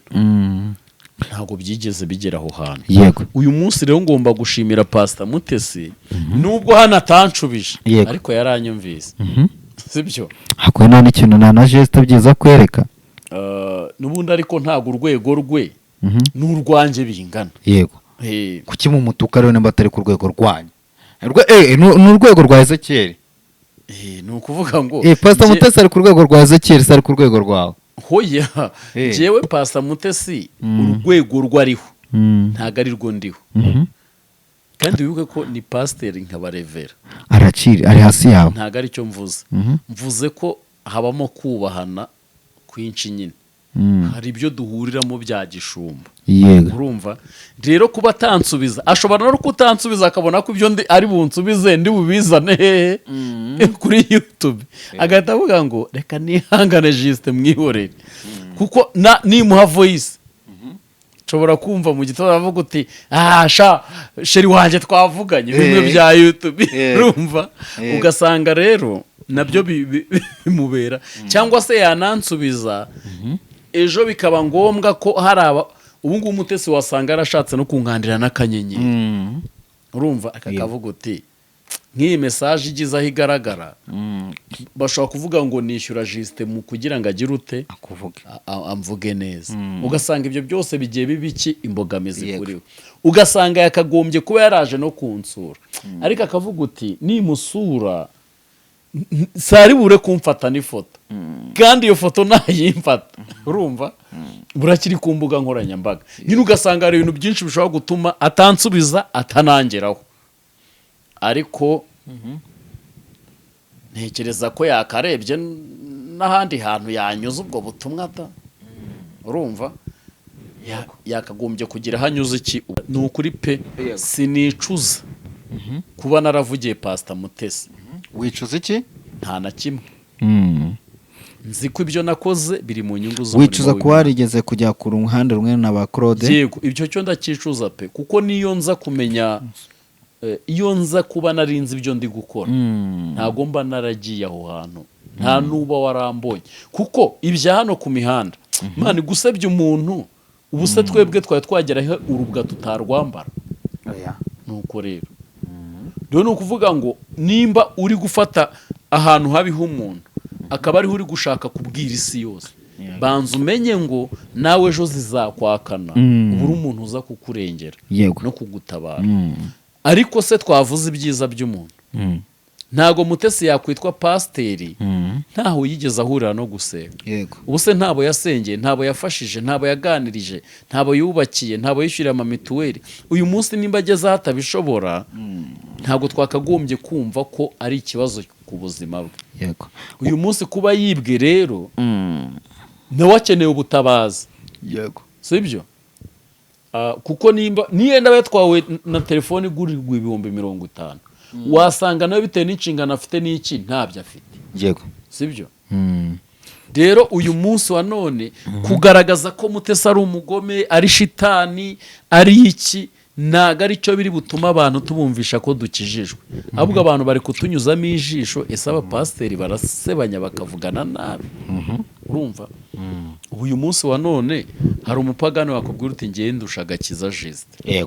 Ntabwo byigeze bigera aho hantu. Uyu munsi rero ngomba gushimira Pasita Mutesi, nubwo hano atanshubije, ariko yaranyumvise, sibyo? Hakuye nta n'ikintu, nta na geste byiza kwereka. N'ubundi ariko ntabwo urwego rwe n'urwanjye bingana. Kuki mumutuka rero nimba atari ku rwego rwanyu? Ni urwego rwa Ezekiyeli. Ni ukuvuga ngo Pastor Mutesi ari ku rwego rwa Ezekiyeli, se ari ku rwego rwawe? Hoya. Njyewe Pasita Mutesi, urwego rwe ariho ntabwo ari rwo ndiho. Kandi wibuke ko ni pasiteri nkaba reverend. Araciri ari hasi yawe. Ntabwo ari cyo mvuze. Mvuze ko habamo kubahana kwinshi nyine. Hari ibyo duhuriramo bya gishumba. Urumva rero, kuba atansubiza, ashobora no kutansubiza akabona ko ibyo ndi ari bunsubize ndi bubizane hehe? Kuri YouTube, agahita avuga ngo reka nihangane Justin mwihorere, kuko nimuha voice. Nshobora kumva mu gitondo avuga uti: "Ah sha, chéri wanjye, twavuganye bimwe bya YouTube." Urumva, ugasanga rero nabyo bimubera, cyangwa se yanansubiza ejo bikaba ngombwa ko hari aba ubu ngubu Umutesi wasanga yarashatse no kunkandira n'akanyenyeri. Urumva, aka kavuga uti nk'iyi message igize aho igaragara, bashobora kuvuga ngo nishyura Justin mu kugira ngo agire ute? Akuvuge. Amvuge neza. Ugasanga ibyo byose bigiye biba iki? Imbogamizi kuri we. Ugasanga yakagombye kuba yaraje no kunsura, ariko akavuga uti nimusura sari bure kumfata n'ifoto, kandi iyo foto nayimfata, urumva burakiri ku mbuga nkoranyambaga nyine. Ugasanga hari ibintu byinshi bishobora gutuma atansubiza, atanangeraho, ariko ntekereza ko yakarebye n'ahandi hantu yanyuze ubwo butumwa da. Urumva, yakagombye kugira aho anyuze iki. Ni ukuri pe, sinicuza kuba naravugiye Pasita Mutesi. Wicuza iki? Nta na kimwe. Nzi ko ibyo nakoze biri mu nyungu z'umurimo Wicuza kuba w'Imana. warigeze kujya ku ruhande rumwe na ba Claude? Yego, ibyo cyo ndacyicuza pe, kuko niyo nza kumenya, iyo nza kuba narinzi ibyo ndi gukora, ntago mba naragiye aho hantu, nta nuba warambonye, kuko ibya hano ku mihanda, mani, gusebya umuntu, ubu se twebwe twari twageraho urubwa tutarwambara? Nuko rero ni ukuvuga ngo nimba uri gufata ahantu habiho umuntu, akaba ariho uri gushaka kubwira isi yose, banza umenye ngo nawe ejo zizakwakana, ubure umuntu uza kukurengera no kugutabara. Ariko se twavuze ibyiza by'umuntu? Ntago Mutesi yakwitwa pasiteri ntaho yigeze ahurira no gusenga. Ubu se ntabo yasengeye, ntabo yafashije, ntabo yaganirije, ntabo yubakiye, ntabo yishyuriye amamituweli? Uyu munsi nimba ageze aho atabishobora, ntabwo twakagombye kumva ko ari ikibazo ku buzima bwe. Uyu munsi kuba yibwe rero, nawe akeneye ubutabazi. Sibyo? Kuko nimba niyenda yatwawe na telefone igurirwa 50,000, wasanga nawe bitewe n'inshingano afite n'iki ntabyo afite. Sibyo? Rero uyu munsi wa none kugaragaza ko Mutesi ari umugome, ari shitani, ari iki, ntabwo ari cyo biri butume abantu tubumvisha ko dukijijwe. Ahubwo abantu bari kutunyuzamo ijisho: ese abapasiteri barasebanya, bakavugana nabi? Urumva, ubu uyu munsi wa none hari umupagani wakubwira uti: "Ngewe ndusha agakiza Justin."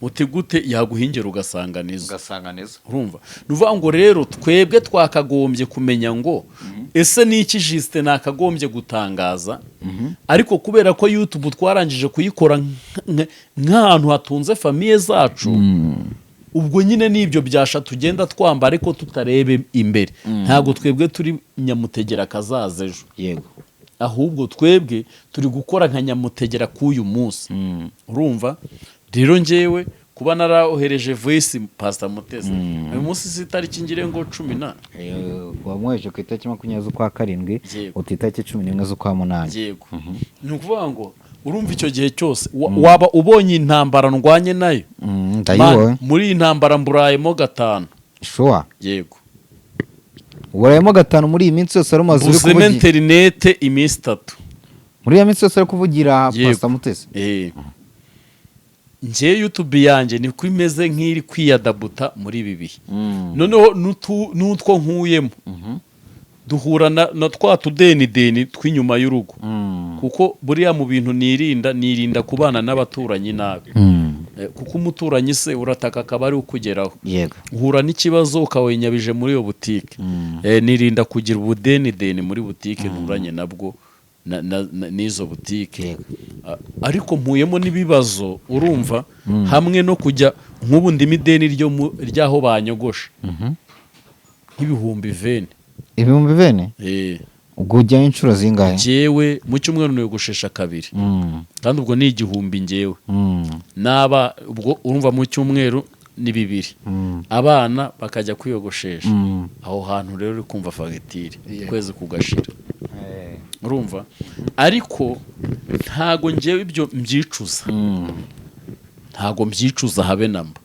Uti gute? Yaguhingera ugasanga nizo. Ugasanga neza. Urumva, ni ukuvuga ngo rero twebwe twakagombye kumenya ngo ese ni iki Justin nakagombye gutangaza? Ariko kubera ko YouTube twarangije kuyikora nk'ahantu hatunze famille zacu, ubwo nyine n'ibyo byasha tugenda twamba, ariko tutarebe imbere. Ntabwo twebwe turi nyamutegera akazaza ejo, ahubwo twebwe turi gukora nka nyamutegera k'uyu munsi. Urumva rero, njyewe kuba naraohereje voice Pastor Mutesi, uyu munsi si itariki ngire ngo 10 na Wamwoheje ku itariki 20 z'ukwa karindwi, uti itariki 11 z'ukwa munani. Yego, ni ukuvuga ngo urumva icyo gihe cyose waba ubonye intambara ndwanye nayo. Ndayibonye. Man, muri iyi ntambara mburayemo gatanu. Sure? Yego. Uburayemo gatanu muri iyi minsi yose wari umaze uri Mbuzemo kuvugira? interinete iminsi 3. Muri iyo minsi yose uri kuvugira Yego. Pastor Mutesi? Eh. Njye YouTube yanjye niko imeze nk'iri kwiyadabuta muri ibi bihe. Noneho n'utwo nkuyemo duhura na twa tudenideni tw'inyuma y'urugo, kuko buriya mu bintu nirinda kubana n'abaturanyi nabi. Kuko umuturanyi se urataka akaba ari ukugeraho, uhura n'ikibazo ukawinyabije muri iyo butike. Nirinda kugira ubudenideni muri butike nturanye nabwo n'izo butike. Ariko mpuyemo n'ibibazo, urumva, hamwe no kujya nk'ubu ndimo ideni ry'aho banyogosha nk'ibihumbi 20. 20,000? Eh. Ubwo ujyayo inshuro zingahe? Njyewe mu cyumweru niyogoshesha kabiri, kandi ubwo ni 1000 njyewe. Naba ubwo urumva mu cyumweru ni bibiri, abana bakajya kwiyogoshesha. Aho hantu rero uri kumva fagitire ukwezi kugashira. Urumva, ariko ntago njyewe ibyo mbyicuza, ntago mbyicuza habe namba.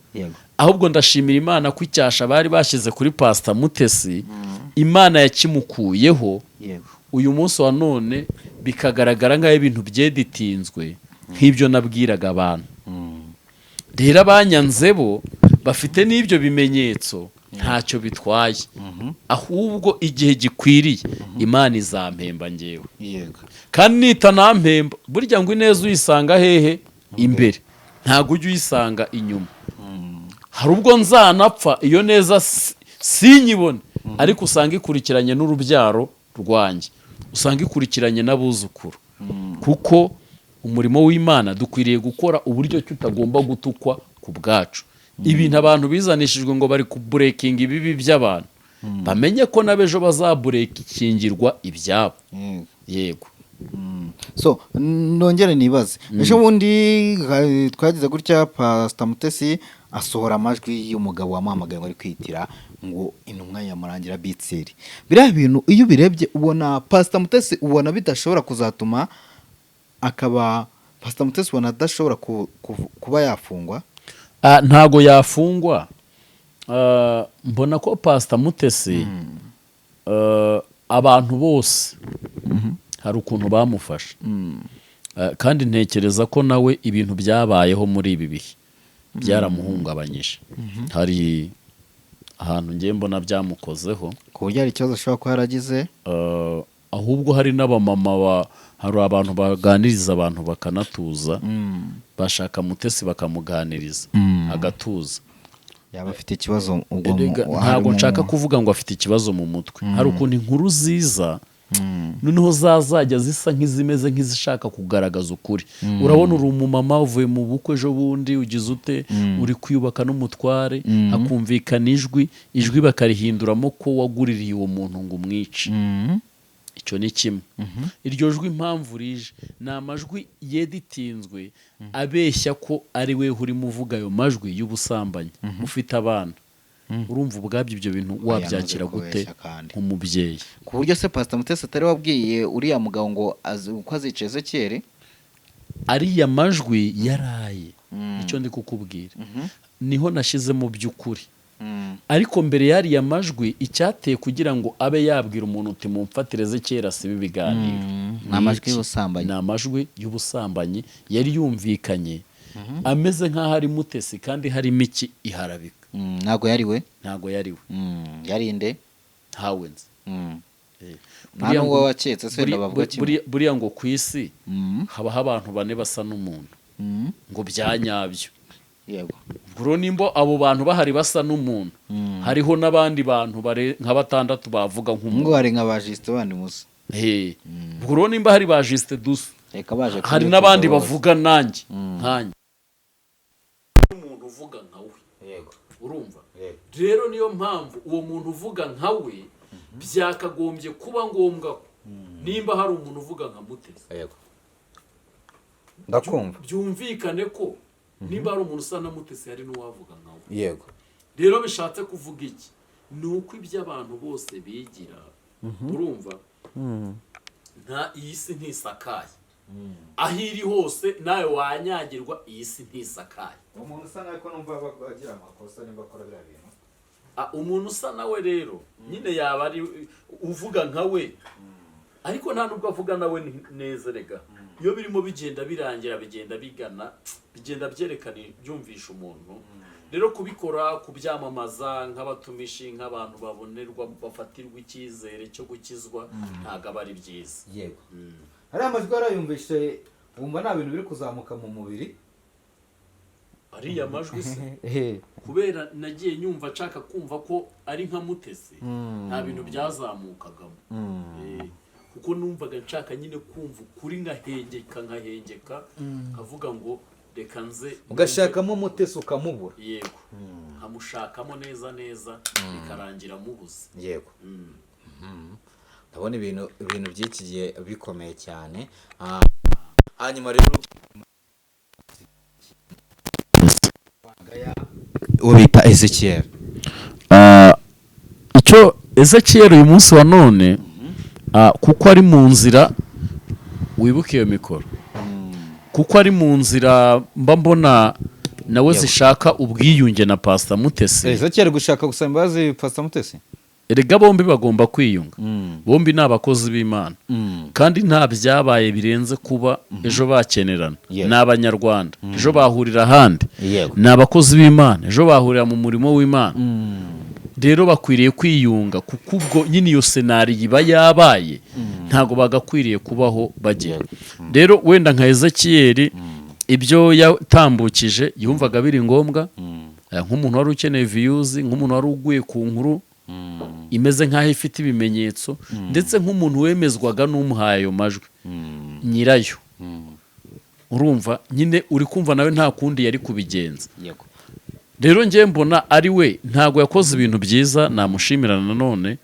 Ahubwo ndashimira Imana ko icyasha bari bashyize kuri Pasita Mutesi, Imana yakimukuyeho. Uyu munsi wa none Bikagaragara nk'aho ibintu byeditinzwe, nk'ibyo nabwiraga abantu. Rero abanyanze bo bafite n'ibyo bimenyetso, ntacyo bitwaye, ahubwo igihe gikwiriye Imana izampemba ngewe. Kandi nitanampemba, burya ngo ineza uyisanga hehe? Imbere, ntabwo ujya uyisanga inyuma. Hari ubwo nzanapfa iyo neza sinyibone, ariko usanga ikurikiranye n'urubyaro rwanjye, usanga ikurikiranye n'abuzukuru, kuko umurimo w'Imana dukwiriye gukora uburyo ki utagomba gutukwa ku bwacu. Ibintu abantu bizanishijwe ngo bari kubreakinga ibibi by'abantu, bamenye ko n'abejo bazabreakingirwa ibyabo. Yego. So nongere nibaze, ejo bundi twagize gutya, Pasita Mutesi asohora amajwi y'umugabo wamuhamagaye ngo ari kwitira ngo intumwa ya Murangira Bitseri. Biriya bintu iyo ubirebye, ubona Pasita Mutesi, ubona bidashobora kuzatuma akaba Pasita Mutesi, ubona adashobora kuba yafungwa? Ah, ntago yafungwa. Mbona ko Pasita Mutesi, abantu bose hari ukuntu bamufashe. Kandi ntekereza ko nawe ibintu byabayeho muri ibi bihe byaramuhungabanyije, hari ahantu ngiye mbona byamukozeho. Ku buryo hari ikibazo ashobora kuba yaragize. Ahubwo hari n'abamama hari abantu baganiriza abantu bakanatuza, bashaka Mutesi bakamuganiriza agatuza. Yaba afite ikibazo ubwo Erega ntabwo nshaka kuvuga ngo afite ikibazo mu mutwe. Hari ukuntu inkuru ziza, noneho zazajya zisa nk'izimeze nk'izishaka kugaragaza ukuri. Urabona uri umumama uvuye mu bukwe ejo bundi, ugize ute, uri kwiyubaka n'umutware, hakumvikana ijwi, ijwi bakarihinduramo ko waguririye uwo muntu ngo umwice. Icyo ni kimwe. Iryo jwi impamvu rije ni amajwi yeditinzwe abeshya ko ari we urimo uvuga ayo majwi y'ubusambanyi, ufite abana. Urumva ubwabyo ibyo bintu wabyakira Yamaze gute kubeshya kandi. nk'umubyeyi? Ku buryo se Pasita Mutesi atari wabwiye uriya mugabo ngo uko azica Ezekiyeli? Ariya majwi yaraye, icyo ndi kukubwira niho nashyize mu by'ukuri. Ariko mbere y'ariya majwi, icyateye kugira ngo abe yabwira umuntu uti mumfatire kera siba ibiganiro, Ni amajwi iki? y'ubusambanyi. Ni amajwi y'ubusambanyi yari yumvikanye ameze nk'aho ari Mutesi, kandi harimo iki? Iharabika. Ntabwo yari we. Ntabwo yari we. Yari inde? Ntawe nzi. Nta Buriya n'uwo waketse se wenda bavuga kimwe? Buriya ngo ku isi habaho abantu bane basa n'umuntu, ngo bya nyabyo. Ubwo rero nimba abo bantu bahari basa n'umuntu, hariho n'abandi bantu nka batandatu bavuga nk'umuntu. Ngo hari nka ba Justin bandi musa. Ubwo rero nimba hari ba Justin dusa, Reka baje hari kuri n'abandi YouTube bose. bavuga nanjye nkanjye, umuntu uvuga nka we. Urumva rero, niyo mpamvu uwo muntu uvuga nka we byakagombye kuba ngombwa ko nimba hari umuntu uvuga nka Mutesi, Yego, ndakumva. byumvikane ko nimba hari umuntu usa na Mutesi, hari n'uwavuga nka we. Rero bishatse kuvuga iki? Ni uko ibyo abantu bose bigira, urumva, nta iyi si ntisakaye. Aho iri hose nawe wanyagirwa, iyi si ntisakaye. Umuntu usa nawe ko numva agira amakosa nimba akora biriya bintu. Ah, umuntu usa nawe rero nyine yaba ari uvuga nka we, ariko nta nubwo avuga nawe neza. Rega iyo birimo bigenda birangira, bigenda bigana, bigenda byerekana, byumvisha umuntu. Rero kubikora, kubyamamaza nk'abatumishi, nk'abantu babonerwa, bafatirwa icyizere cyo gukizwa, ntabwo aba ari byiza. Yego, hariya amajwi warayumvise, wumva nta bintu biri kuzamuka mu mubiri? Ariya majwi se, kubera nagiye nyumva nshaka kumva ko ari nka Mutesi, nta bintu byazamukagamo. Kuko numvaga nshaka nyine kumva ukuri, nkahengeka, nkahengeka, nkavuga ngo reka nze. Ugashakamo Mutesi ukamubura. Yego, nkamushakamo neza neza, bikarangira mubuze. Yego, ndabona ibintu by'iki gihe bikomeye cyane. Hanyuma rero uwo bita Ezekiel. Icyo Ezekiel uyu munsi wa none, kuko ari mu nzira, wibuke iyo mikoro, kuko ari mu nzira mba mbona nawe zishaka ubwiyunge na Pasita Mutesi. Ezekiel gushaka gusaba imbabazi Pastor Mutesi. Erega bombi bagomba kwiyunga. Bombi ni abakozi b'Imana, kandi nta byabaye birenze kuba ejo bakenerana. Ni Abanyarwanda, ejo bahurira ahandi. Ni abakozi b'Imana, ejo bahurira mu murimo w'Imana. Rero bakwiriye kwiyunga, kuko ubwo nyine iyo scenario iba yabaye, ntabwo bagakwiriye kubaho bagira. Rero wenda nka Ezekiyeli, ibyo yatambukije yumvaga biri ngombwa, nk'umuntu wari ukeneye views, nk'umuntu wari uguye ku nkuru imeze nk'aho ifite ibimenyetso, ndetse nk'umuntu wemezwaga n'umuhaye ayo majwi nyirayo. Urumva nyine, uri kumva nawe nta kundi yari kubigenza. Rero njye mbona ari we, ntabwo yakoze ibintu byiza, namushimira nanone,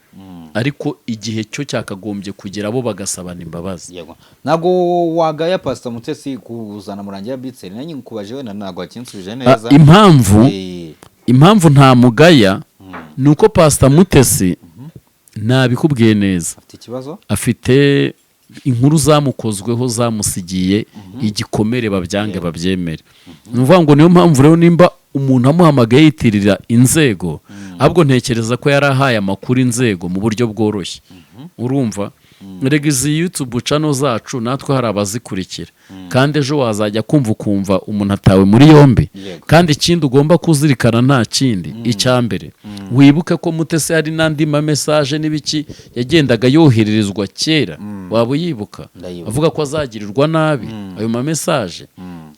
ariko igihe cyo cyakagombye kugera bo bagasabana imbabazi. Yego, ntabwo wagaya Pastor Mutesi kuzana Murangira B. Thierry. Nanjye nkubaje, wenda ntabwo wakinsubije neza. Impamvu impamvu ntamugaya ni uko Pastor Mutesi, nabikubwiye neza, Afite ikibazo. Afite inkuru zamukozweho, zamusigiye igikomere, babyange babyemere. Ni ukuvuga ngo niyo mpamvu rero nimba umuntu amuhamagaye yitirira inzego, ahubwo ntekereza ko yari ahaye amakuru inzego mu buryo bworoshye. Urumva, erega izi YouTube channel zacu natwe hari abazikurikira, kandi ejo wazajya kumva ukumva umuntu atawe muri yombi. Kandi ikindi ugomba kuzirikana, nta kindi, icya mbere wibuke ko Mutesi hari n'andi ma message n'ibiki yagendaga yohererezwa kera, waba uyibuka? Ndayibuka. Avuga ko azagirirwa nabi, ayo ma message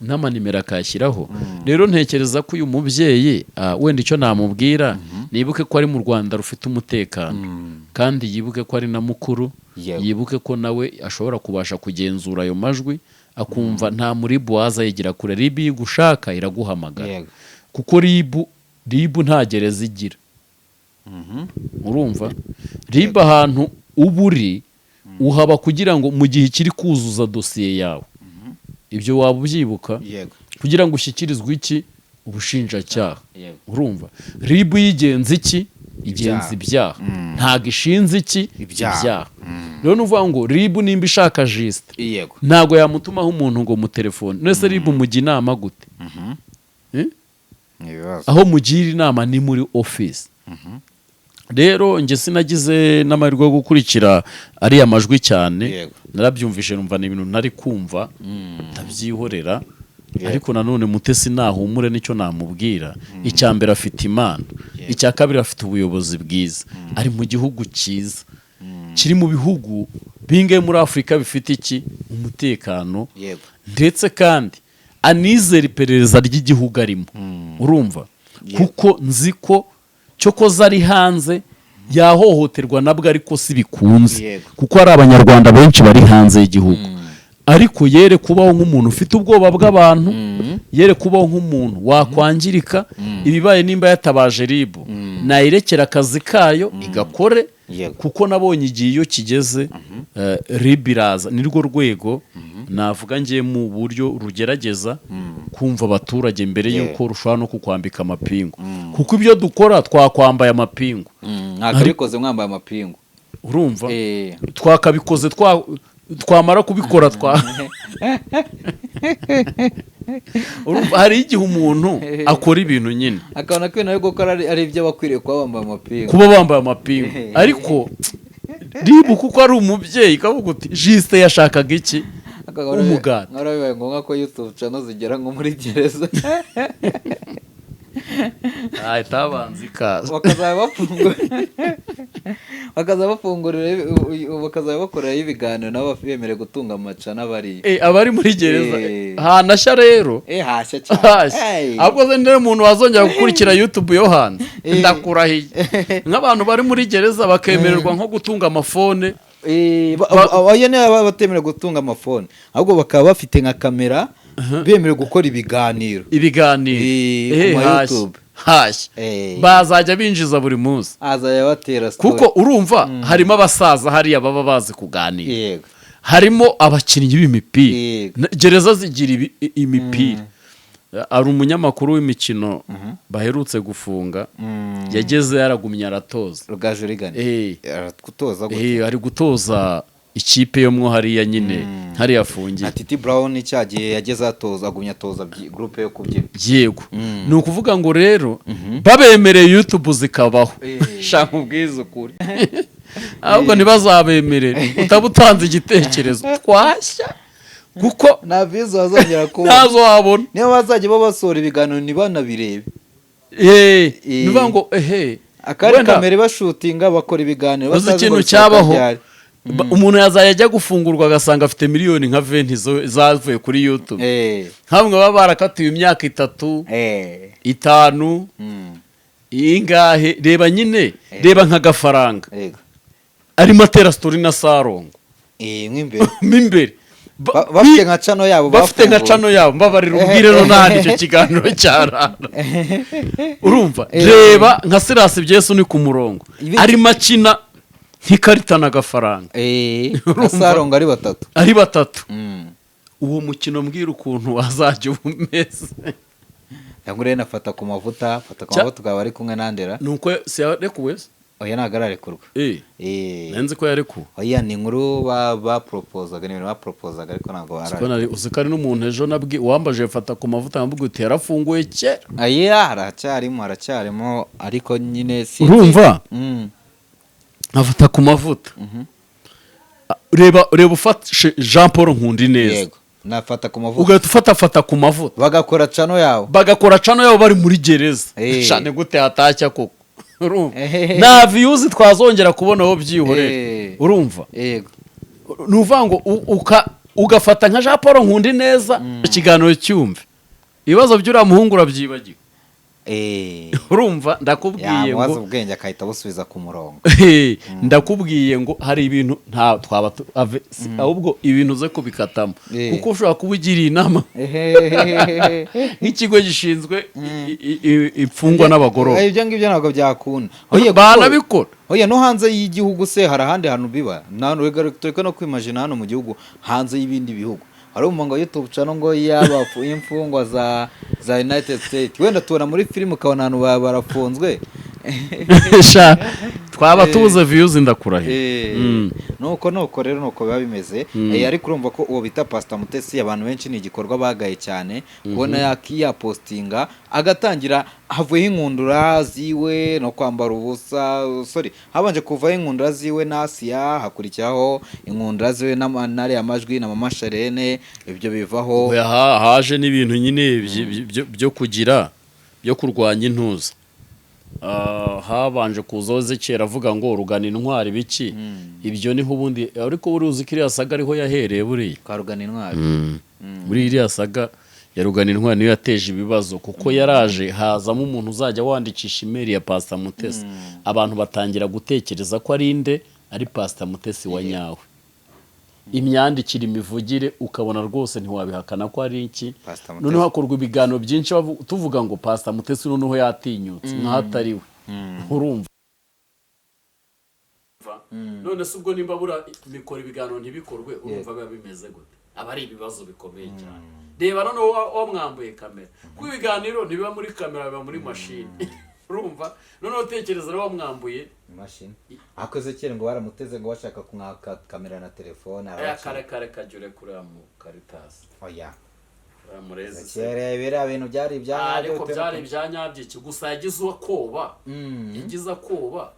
n'amanimero akayashyiraho. Rero ntekereza ko uyu mubyeyi, wenda icyo namubwira, nibuke ko ari mu Rwanda rufite umutekano, kandi yibuke ko ari na mukuru. Yibuke ko nawe ashobora kubasha kugenzura ayo majwi, akumva nta muribu waza yigira kure. RIB iyo igushaka iraguhamagara. Kuko RIB nta gereza igira. Urumva, RIB ahantu uba uri uhaba kugira ngo mu gihe kiri kuzuza dosiye yawe, ibyo waba ubyibuka? Yego. Kugira ngo ushyikirizwe iki? Ubushinjacyaha. Urumva, RIB yigenza iki? Igenza ibyaha, ntabwo ishinze iki? Ibyaha. Ibyaha. Rero ni ukuvuga ngo RIB nimba ishaka Justin, ntabwo yamutumaho umuntu ngo mu telefone. Nese RIB mujya inama gute? Eh? Ni ibibazo. Aho mugira inama ni muri office. Rero njye sinagize n'amahirwe yo gukurikira ariya majwi cyane. Narabyumvishe, numva ni ibintu ntari kumva, ndabyihorera. Ariko nanone Mutesi nahumure, nicyo namubwira. Icya mbere afite Imana, icya kabiri afite ubuyobozi bwiza, ari mu gihugu cyiza kiri mu bihugu bingahe muri Afurika bifite iki? Umutekano. Ndetse kandi anizera iperereza ry'igihugu arimo. Urumva, kuko nzi ko cyokoze ari hanze yahohoterwa nabwo, ariko si bikunze, kuko hari Abanyarwanda benshi bari hanze y'igihugu. Ariko yere kubaho nk'umuntu ufite ubwoba bw'abantu, yere kubaho nk'umuntu wakwangirika. Ibibaye, nimba yatabaje RIB, nayirekera akazi kayo igakore. Kuko nabonye igihe iyo kigeze, RIB iraza. Ni rwo rwego navuga ngiye mu buryo rugerageza kumva abaturage mbere y'uko rushobora no kukwambika amapingu, kuko ibyo dukora twakwambaye amapingu. Mwakabikoze mwambaye amapingu. Urumva, twakabikoze, twamara kubikora twa urumva, hari igihe umuntu akora ibintu nyine Akabona ko ibintu ari gukora ari ibyo bakwiriye kuba bambaye amapingu. Kuba bambaye amapingu. Ariko RIB, kuko ari umubyeyi, ikavuga uti Justin yashakaga iki? Umugati. Nkora bibaye ngombwa ko YouTube channel zigera nko muri gereza, Ahita habanza ikaza. Bakazaba bafungurira, bakazaba bakorerayo ibiganiro, nabo bemerewe gutunga amacana bariyo. Abari muri gereza. Hanashya rero. Hashya cyane. Hashya. Ahubwo se niba umuntu wazongera gukurikira YouTube yo hanze, ndakurahiye, nk'abantu bari muri gereza bakemererwa nko gutunga amafone. Oya, niba batemerewe gutunga amafone, ahubwo bakaba bafite nka kamera, bemerewe gukora ibiganiro. Ibiganiro. Ku ma Hashya. YouTube. Hashya. Bazajya binjiza buri munsi. Azajya batera story. Kuko urumva harimo abasaza hariya baba bazi kuganira, harimo abakinnyi b'imipira. Gereza zigira imipira. Hari umunyamakuru w'imikino baherutse gufunga, yageze yaragumye aratoza. Rugaju Rigani. Aratutoza gute? Ari gutoza Ikipe yo mwo hariya nyine, hariya afungiye. Na Titi Brown cyagiye yageze atoza, agumya atoza groupe yo kubyina. Yego, ni ukuvuga ngo rero babemereye YouTube zikabaho, shaka ubwiza ukuri, ahubwo ntibazabemerere utaba utanze igitekerezo twashya, kuko nta views bazongera kubona. Ntazo wabona. Niba bazajya babasohora ibiganiro ntibanabirebe. Ni ukuvuga ngo ehe akari wenda kamera bashutinga, bakora ibiganiro uzi batazi ngo ikintu bisohoka cyabaho? ryari. Umuntu yazajya ajya gufungurwa agasanga afite miliyoni nka 20 zavuye kuri YouTube, nk'amwe baba barakatiwe imyaka 3, 5, ingahe. Reba nyine, reba nk'agafaranga arimo atera story na Sarongo mo imbere. Mo imbere. Bafite nka channel yabo bafite nka bafunguye. Channel yabo. Mbabarira ubwire no nta icyo kiganiro cyarara, urumva? Reba nka Sirasi Byesu ni ku murongo, arimo akina nk'ikarita n'agafaranga. Na Sarongo ari batatu. Ari batatu. Uwo mukino mbwira ukuntu wazajya uba umeze. Cyangwa rero nafata ku mavuta, fata ku mavuta ukaba ari kumwe nandera. Ni uko si yarekuwe se? Oya, ntabwo ararekurwa. Nzi ko yarekuwe. Oya, ni inkuru baporopozaga, ni ibintu baporopozaga, ariko ntabwo Siko bararekurwa. Uzi ko ari n'umuntu ejo nabwi wambaje fata ku mavuta, nkamubwira uti yarafunguye kera. Aya haracyarimo, haracyarimo, ariko nyine sinzi. Urumva, nkafata ku mavuta. Reba, reba ufashe Jean Paul Nkundineza, Yego, nafata ku mavuta, ugahita ufata fata ku mavuta, bagakora channel yabo, bagakora channel yabo bari muri gereza. Shane gute hatashya koko? Urumva, nta views twazongera kubona aho, byihorere. Urumva, Yego. ni ukuvuga ngo ugafata nka Jean Paul Nkundineza, ikiganiro cyumve, ibibazo by'uriya muhungu urabyibagiwe. Urumva, ndakubwiye Yamubaza ngo ubwenge akahita abusubiza ku murongo. Ndakubwiye ngo hari ibintu nta twaba ahubwo ibintu uze kubikatamo, kuko ushobora kuba ugiriye inama nk'ikigo gishinzwe imfungwa n'abagororwa. Ibyo ngibyo ntabwo byakunda. Oya, Banabikora. Oya, no hanze y'igihugu se hari ahandi hantu biba? Nta tureke no kwimagina hano mu gihugu, hanze y'ibindi bihugu hari umuntu ngo YouTube channel ngo yaba imfungwa za United States? Wenda tubona muri filime, ukabona ahantu barafunzwe. Sha, twaba tubuze views, ndakurahiye. Nuko rero nuko biba bimeze. Ariko urumva ko uwo bita Pastor Mutesi, abantu benshi ni igikorwa bagaye cyane kubona yakiyapostinga agatangira, havuyeho inkundura ziwe no kwambara ubusa. Sorry, habanje kuvaho inkundura ziwe na Asiya, hakurikiraho inkundura ziwe n'ariya majwi na Mama Sharene, ibyo bivaho. Oya, haje n'ibintu nyine byo kugira byo kurwanya intuza. Habanje kuzaho Ezekiyeli avuga ngo rugana intwari biki, ibyo niho ubundi. Ariko buriya uzi ko iriya saga ariho yahereye buriya? Kwa rugana intwari. Muri iriya saga ya rugana intwari niyo yateje ibibazo, kuko yaraje hazamo umuntu uzajya wandikisha email ya Pastor Mutesi, abantu batangira gutekereza ko ari inde, ari Pastor Mutesi wa nyawe. Imyandikire, imivugire, ukabona rwose ntiwabihakana ko ari iki. Pastor Mutesi. Noneho hakorwa ibiganiro byinshi tuvuga ngo Pastor Mutesi noneho yatinyutse nkaho atari we. Urumva, none se ubwo nimba bura mikora ibiganiro ntibikorwe, urumva biba bimeze gute? Aba ari ibibazo bikomeye cyane. Reba noneho wamwambuye kamera, kuko ibiganiro ntibiba muri kamera, biba muri mashini. Urumva, noneho utekereza rero wamwambuye Imashini. Ariko Ezekiyeli ngo baramuteze, ngo bashaka kumwaka kamera na telefone, aya arabacika. Kare kare kajya kureba mu karitasi. Oya. Uriya murezi se. Ezekiyeli biriya bintu byari ibya Ah, nyabyo. Ariko byari ibya nyabyo iki? Gusa yagize akoba, yagize akoba.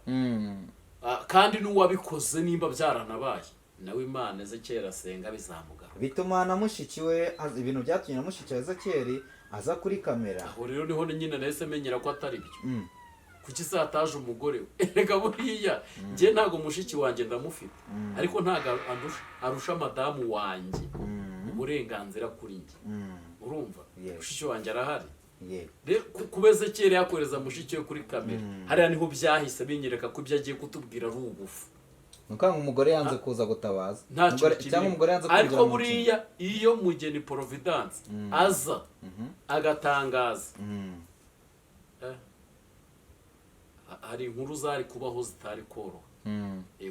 Ah, kandi n'uwabikoze nimba byaranabaye nawe, Imana Ezekiyeli asenga bizamugaruka. Bituma na mushiki we ibintu byatumye na mushiki wa Ezekiyeli aza kuri kamera. Aho rero niho nyine nahise menyera ko atari byo. Kuki se hataje umugore we? Erega buriya njye ntabwo mushiki wanjye ndamufite, ariko ntabwo arusha madamu wanjye uburenganzira kuri njye. Urumva, mushiki wanjye arahari. Rero kuba Ezekiyeli yakohereza mushiki we kuri kamera hariya, niho byahise binyereka ko ibyo agiye kutubwira ari ubufu. Ni ukuvuga ngo umugore yanze kuza gutabaza. Nta kintu Umugore- cyangwa umugore yanze ariko kwinjira mu buriya iyo Mugeni Providence aza agatangaza, hari inkuru zari kubaho zitari koroha.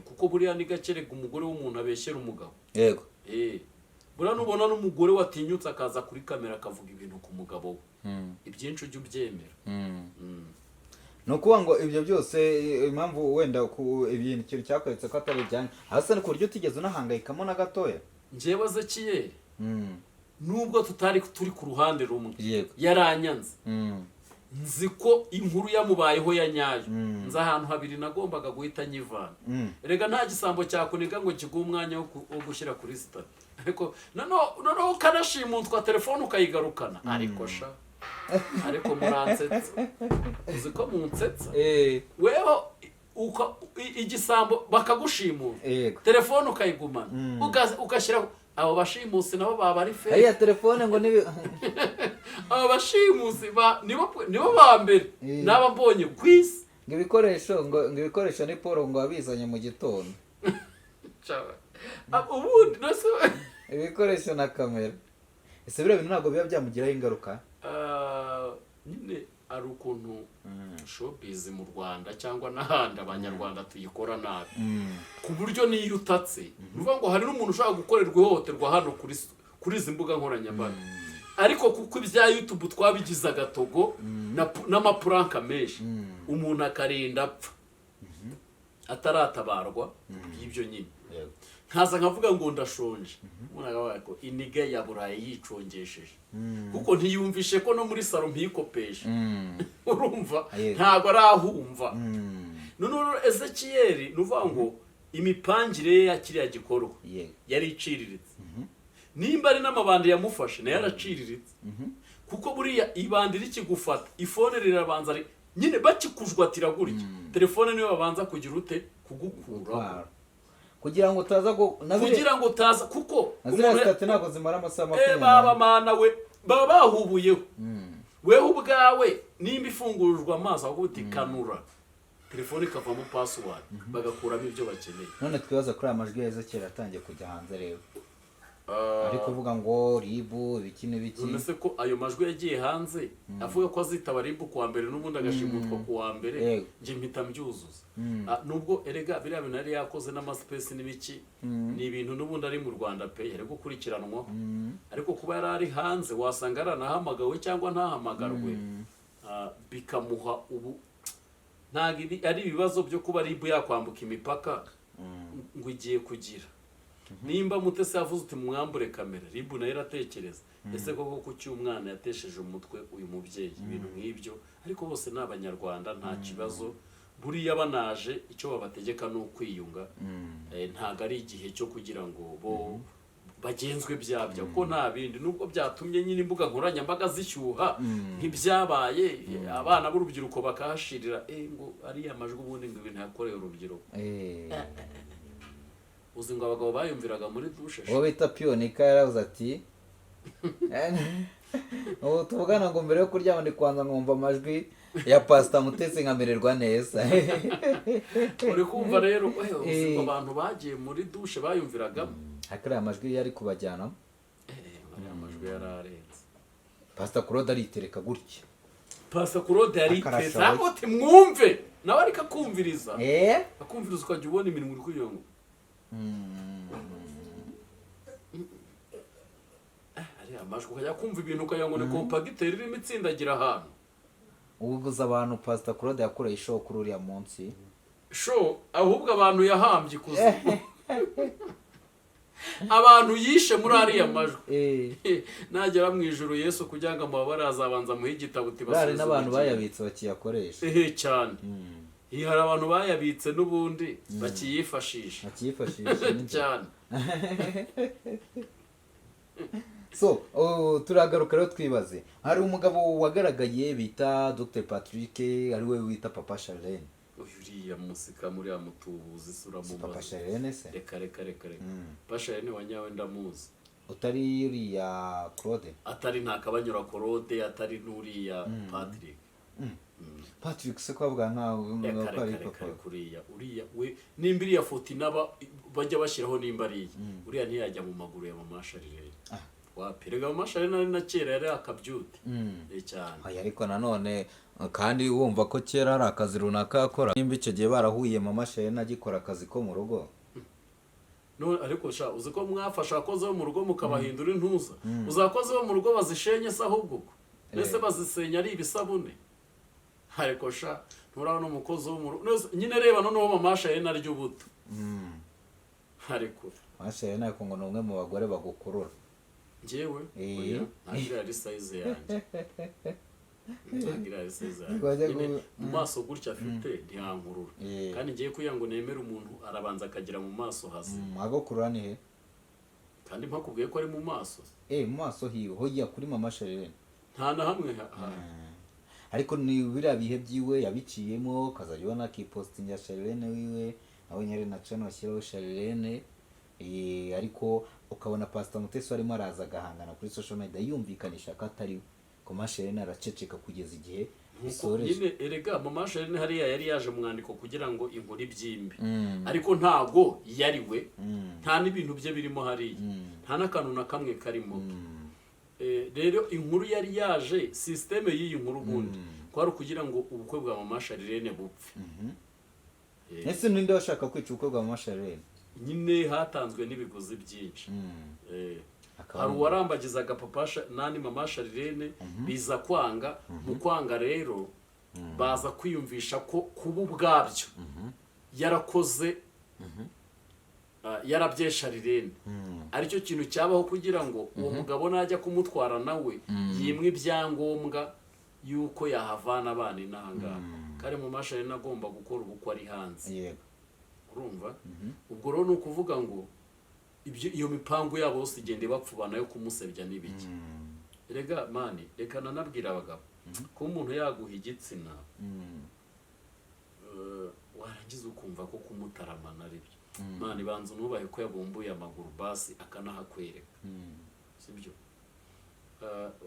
Kuko buriya ni gake rega umugore w'umuntu abeshyera umugabo. Buriya nubona n'umugore watinyutse akaza kuri kamera akavuga ibintu ku mugabo we, ibyinshi ujya ubyemera. Ni ukuvuga ngo ibyo byose, impamvu wenda ku ibintu, ikintu cyakweretse ko atari ibyanyu hasa ni ku buryo utigeze unahangayikamo na gatoya. Njyewe Ezekiyeli, nubwo tutari turi ku ruhande rumwe, yaranyanze. Nzi ko inkuru yamubayeho ya nyayo. Nzi ahantu habiri nagombaga guhita nyivana. Erega nta gisambo cyakuniga ngo kiguhe umwanya wo gushyira kuri status, ariko noneho ukanashimutwa telefone ukayigarukana. Ariko sha, ariko muransetsa, uzi ko munsetsa? Weho igisambo bakagushimura, telefone ukayigumana, ugashyiraho abo bashimusi nabo baba ari fake. Ariya telefone ngo nibi. Abo bashimusi nibo ba mbere naba mbonye ku isi. Ngo ibikoresho ni Paul ngo wabizanye mu gitondo. Ah, ubundi nase Ibikoresho na kamera, ese biriya bintu ntabwo biba byamugiraho ingaruka? Ah, nyine ari ukuntu showbiz mu Rwanda cyangwa n'ahandi Abanyarwanda tuyikora nabi, ku buryo n'iyo utatse, ni ukuvuga ngo hari n'umuntu ushobora gukorerwa ihohoterwa hano kuri izi mbuga nkoranyambaga, ariko kuko ibya YouTube twabigize agatogo n'amaprank menshi, umuntu akarinda apfa ataratabarwa y'ibyo nyine. Nkaza nkavuga ngo ndashonje, umuntu akavuga ko iniga ya Burayi yicongesheje, kuko ntiyumvishe ko no muri salo mpikopesha. Urumva? Ntabwo arahumva. Noneho Ezekiyeli, ni ukuvuga ngo imipangire ye ya kiriya gikorwa yari iciriritse. Nimba ari n'amabandi yamufashe, nayo araciriritse, kuko buriya ibandi rikigufata, iphone rirabanza nyine bakikujwatira gutya, telefone niyo babanza kugira ute? Kugukuraho. Gutwara. Kugira ngo utaza Kugira ngo utaza, kuko na ziriya status ntabwo zimara amasaha 24. Baba mana we, baba bahubuyeho. Weho ubwawe nimba ifungurijwe amaso, ahubwo uti kanura telefone ikavamo password, bagakuramo ibyo bakeneye. None twibaza kuri aya majwi ya Ezekiyeli atangiye kujya hanze rero, ari kuvuga ngo RIB ibiki n'ibiki. None se ko ayo majwi yagiye hanze avuga ko azitaba RIB kuwa mbere, n'ubundi agashimutwa kuwa mbere, njye mpita mbyuzuza. Ah, nubwo erega biriya bintu yari yakoze n'amaspace n'ibiki, ni ibintu n'ubundi ari mu Rwanda pe yari gukurikiranwaho, ariko kuba yari ari hanze, wasanga yaranahamagawe cyangwa ntahamagarwe, bikamuha ubu ntabwo ibi ari ibibazo byo kuba RIB yakwambuka imipaka ngo igiye kugira. Nimba Mutesi yavuze uti mwambure kamera, RIB nayo iratekereza: ese koko kuki umwana yatesheje umutwe uyu mubyeyi? Ibintu nk'ibyo. Ariko bose ni Abanyarwanda, nta kibazo. Buriya banaje, icyo babategeka ni ukwiyunga. Ntabwo ari igihe cyo kugira ngo bo bagenzwe byabya, kuko nta bindi. Nubwo byatumye nyine imbuga nkoranyambaga zishyuha nk'ibyabaye, abana b'urubyiruko bakahashirira, ngo ariya majwi ubundi ngo ibintu yakoreye urubyiruko. Uzi ngo abagabo bayumviraga muri dushe? Uwo bita Piyonika yaravuze ati: "Ubu tuvugana ngo mbere yo kuryama ndi kubanza nkumva amajwi ya Pasita Mutesi nkamererwa neza." Uri kumva rero, uzi ngo abantu bagiye muri dushe bayumviragamo. Ariko ariya majwi yari kubajyanamo. Ariya majwi yari arenze. Pasita Claude aritereka gutya. Pasita Claude yariteretse. Akarashoboye. Ariko uti mwumve, nawe ariko akumviriza, akumviriza, ukajya ubona iminwa uri kugira ngo ariya majwi, ukajya kumva ibintu ukagira ngo ni compacteur irimo itsindagira ahantu. Ubuguza abantu Pasita Claude yakoreye show kuri uriya munsi. Show, ahubwo abantu yahambye ikuzimu, abantu yishe muri ariya majwi, nagera mu ijuru, Yesu kugira ngo amubabare azabanza amuhe igitabo uti Bari basubize n'abantu ubugingo. Bayabitse bakiyakoresha. Ehe, cyane. Iyo hari abantu bayabitse n'ubundi bakiyifashisha. Bakiyifashisha nibyo. Cyane. So turagaruka rero twibaze, hari umugabo wagaragaye bita Dr Patrick, ari we wita Papa Charlene. Uyu uriya musika muri ya mutubuzi isura Si mu Papa maso. Charlene se? Reka, reka, reka, reka. Papa Charlene wa nyawe ndamuzi. Utari uriya Claude? Atari ntakabanyura Claude, atari n'uriya Patrick. Patrick se ko avuga nkaho Reka, ko ari reka, reka. papa? Reka, uriya we, nimba iriya foto inaba bajya bashyiraho, nimba ariye uriya, ntiyajya mu maguru ya Mama Charlene. Wapi, rega Mama Charlene ari na kera yari akabyute. Cyane. Oya, ariko nanone kandi wumva ko kera hari akazi runaka yakora, nimba icyo gihe barahuye Mama Charlene agikora akazi ko mu rugo. None ariko sha, uzi ko mwafashe abakozi bo mu rugo mukabahindura intuza? Uzi abakozi bo mu rugo bazishenye se ahubwo ubwo mbese bazisenya ari ibisabune? Ariko sha, nturabona umukozi wo mu rugo nyine, reba noneho mama Charlene arya ubuto, ariko Masha nako ngo ni umwe mu bagore bagukurura. Njyewe? Eh. Oya, ntabwo ari size yanjye, ntabwo ari size yanjye. Wajya Nyine mu maso gutya afite ntiyankurura. Kandi ngiye kugira ngo nemere umuntu, arabanza akagira mu maso hazima. Agukurura ni he? Kandi mpakubwiye ko ari mu maso. Mu maso hiwe, hoya kuri mama Charlene. Nta na hamwe Ariko ni biriya bihe byiwe yabiciyemo, ukazajya ubona akipostinga Charlene wiwe, nawe nyine na channel ashyiraho Charlene. Ariko ukabona Pastor Mutesi arimo araza agahangana kuri social media yumvikanisha ko atari we, ko mama Charlene araceceka kugeza igihe Nkuko bisoreje. Nyine erega mama Charlene hariya yari yaje mu mwandiko kugira ngo inkuru ibyimbe, ariko ntago yari we, nta n'ibintu bye birimo hariya, nta n'akantu na kamwe karimo. Rero inkuru yari yaje, système y'iyi nkuru ubundi kwari ukugira ngo ubukwe bwa mama Charlene bupfe. Ese ninde washaka kwica ubukwe bwa mama Charlene? Nyine hatanzwe n'ibiguzi byinshi. Akaba Hari uwarambagizaga papa nani, mama Charlene, biza kwanga. Mu kwanga rero baza kwiyumvisha ko kuba ubwabyo yarakoze, yarabye Charlene, aricyo kintu cyabaho kugira ngo uwo mugabo najya kumutwara nawe yimwe ibyangombwa yuko yahavana abana inaha ngaha, kandi mama Charlene agomba gukora ubukwe ari hanze. Urumva, ubwo rero ni ukuvuga ngo ibyo, iyo mipangu yabo yose igenda ibapfubana yo kumusebya n'ibiki. Rega man, reka nanabwira abagabo, kuba umuntu yaguha igitsina, warangiza ukumva ko kumutaramana ari byo, man, banza unubahe ko yabumbuye amaguru basi akanahakwereka, sibyo?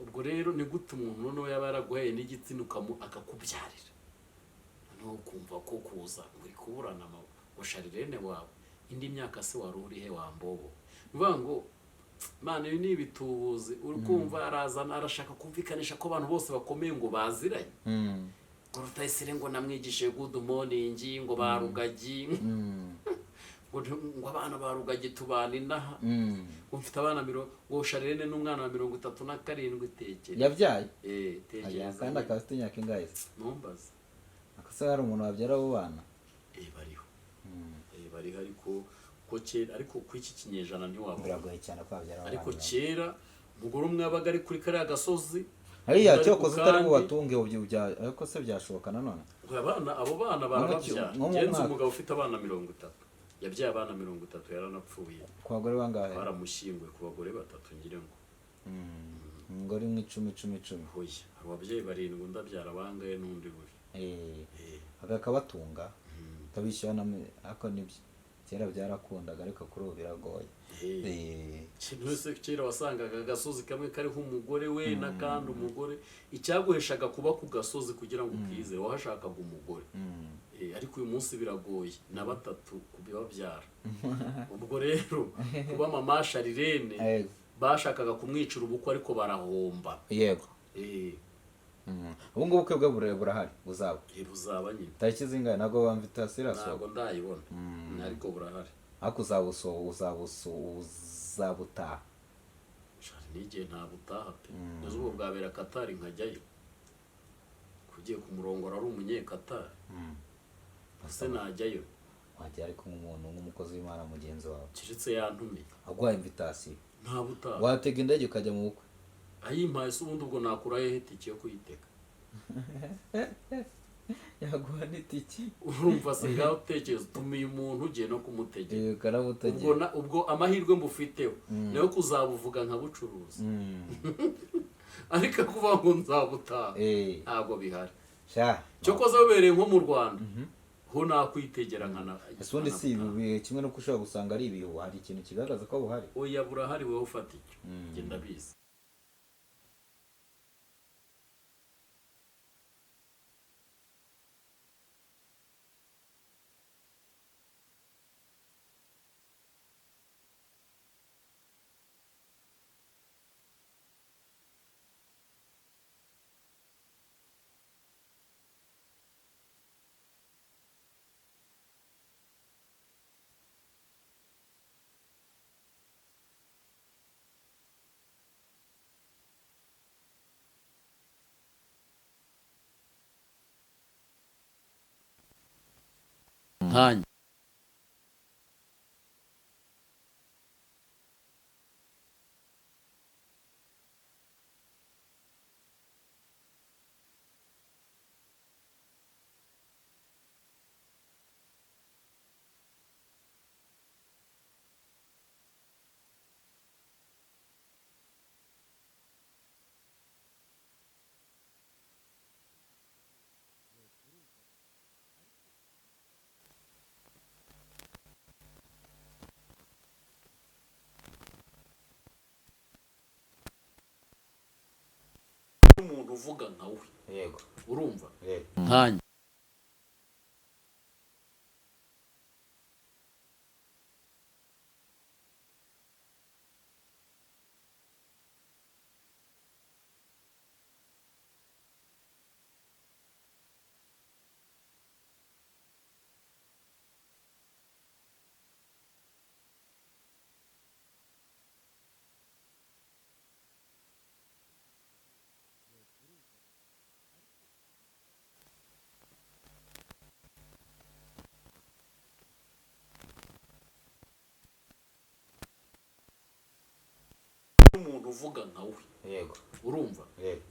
Ubwo rero ni gute umuntu noneho yaba yaraguhaye n'igitsina akakubyarira, noneho ukumva ko kuza ngo uri kuburana ngo Charlene wawe, indi myaka se wari uri he wambobo? Ni ukuvuga ngo man, ibi ni ibitubuzi. Uri kumva arazana, arashaka kumvikanisha ko abantu bose bakomeye ngo baziranye, ngo Rutayisire ngo namwigishije good morning, ngo ba Rugagi, ngo abana ba Rugagi tubana inaha, ngo mfite abana ngo Charlene n'umwana wa 37, tekere. Yabyaye? Eh. Aya, Tekereza. Kandi akaba afite imyaka ingahe se? Ntumbaze. Akase hari umuntu wabyara abo bana? Eh, bariho. Bariho, ariko ko kera, ariko ku iki kinyejana ntiwabona. Biragoye cyane ko wabyara abo Ariko bana. kera umugore umwe yabaga ari kuri kariya gasozi, Hariya undi ari ku cyokoze utari kandi. bubatunge ubyo bya, ariko se byashoboka nanone? Ngo abana, abo bana barababyara. Nko mu Genze mwaka. umugabo ufite abana 30, yabyaye abana 30, yaranapfuye. Ku bagore bangahe? Baramushyinguye ku bagore batatu, ngire ngo. Umugore umwe, 10, 10, 10. Hoya, hari ababyeyi barindwi, undi abyara bangahe n'undi buri. Agakabatunga kabishyura na, ariko nibyo kera byarakundaga, ariko kuri ubu biragoye. Ikintu wese kera wasangaga agasozi kamwe kariho umugore we n'akandi umugore, icyaguheshaga kuba ku gasozi kugira ngo ukizere wahashakaga umugore. Ariko uyu munsi biragoye na batatu kubibabyara. Ubwo rero kuba mama Charlene bashakaga kumwicira ubukwe, ariko barahomba. Ubu ngubu ubukwe bwe burahari buzaba? Buzaba nyine. Tariki zingahe? Ntabwo bamvitasiyo Ntabwo irasohoka? ndayibona, ariko burahari. Ariko uzabutaha? Shari, n'igihe ntabutaha pe. Nzi ubwo bwabera Katari nkajyayo, kugiye kumurongora ari umunyekatari ese najyayo? Wajya, ariko nk'umuntu, nk'umukozi w'Imana mugenzi wawe. Keretse yantumiye. Aguhaye invitation, Ntabutaha. watega indege ukajya mu bukwe? Ayimpaye se ubundi ubwo nakura hehe itike yo kuyitega? Yaguha n'itiki. Urumva se, ngaho utekereza utumiye umuntu, ugiye no kumutegera. Ubwo Ubwo ubwo amahirwe mbufiteho nayo kuzabuvuga nkabucuruza, ariko kuvuga ngo nzabutaha, ntabwo bihari. Sha. Cyokoze bubereye nko mu Rwanda ho nakwitegera nkana. Ese ubundi si ibi bihe, kimwe nuko ushobora gusanga ari ibihuha, hari ikintu kigaragaza ko buhari? Oya, burahari, wowe ufata icyo, njye ndabizi. Nkanjye umuntu uvuga nka we. Yego. Urumva? Yego. Nkanjye umuntu uvuga nka we. Yego. Urumva? Yego.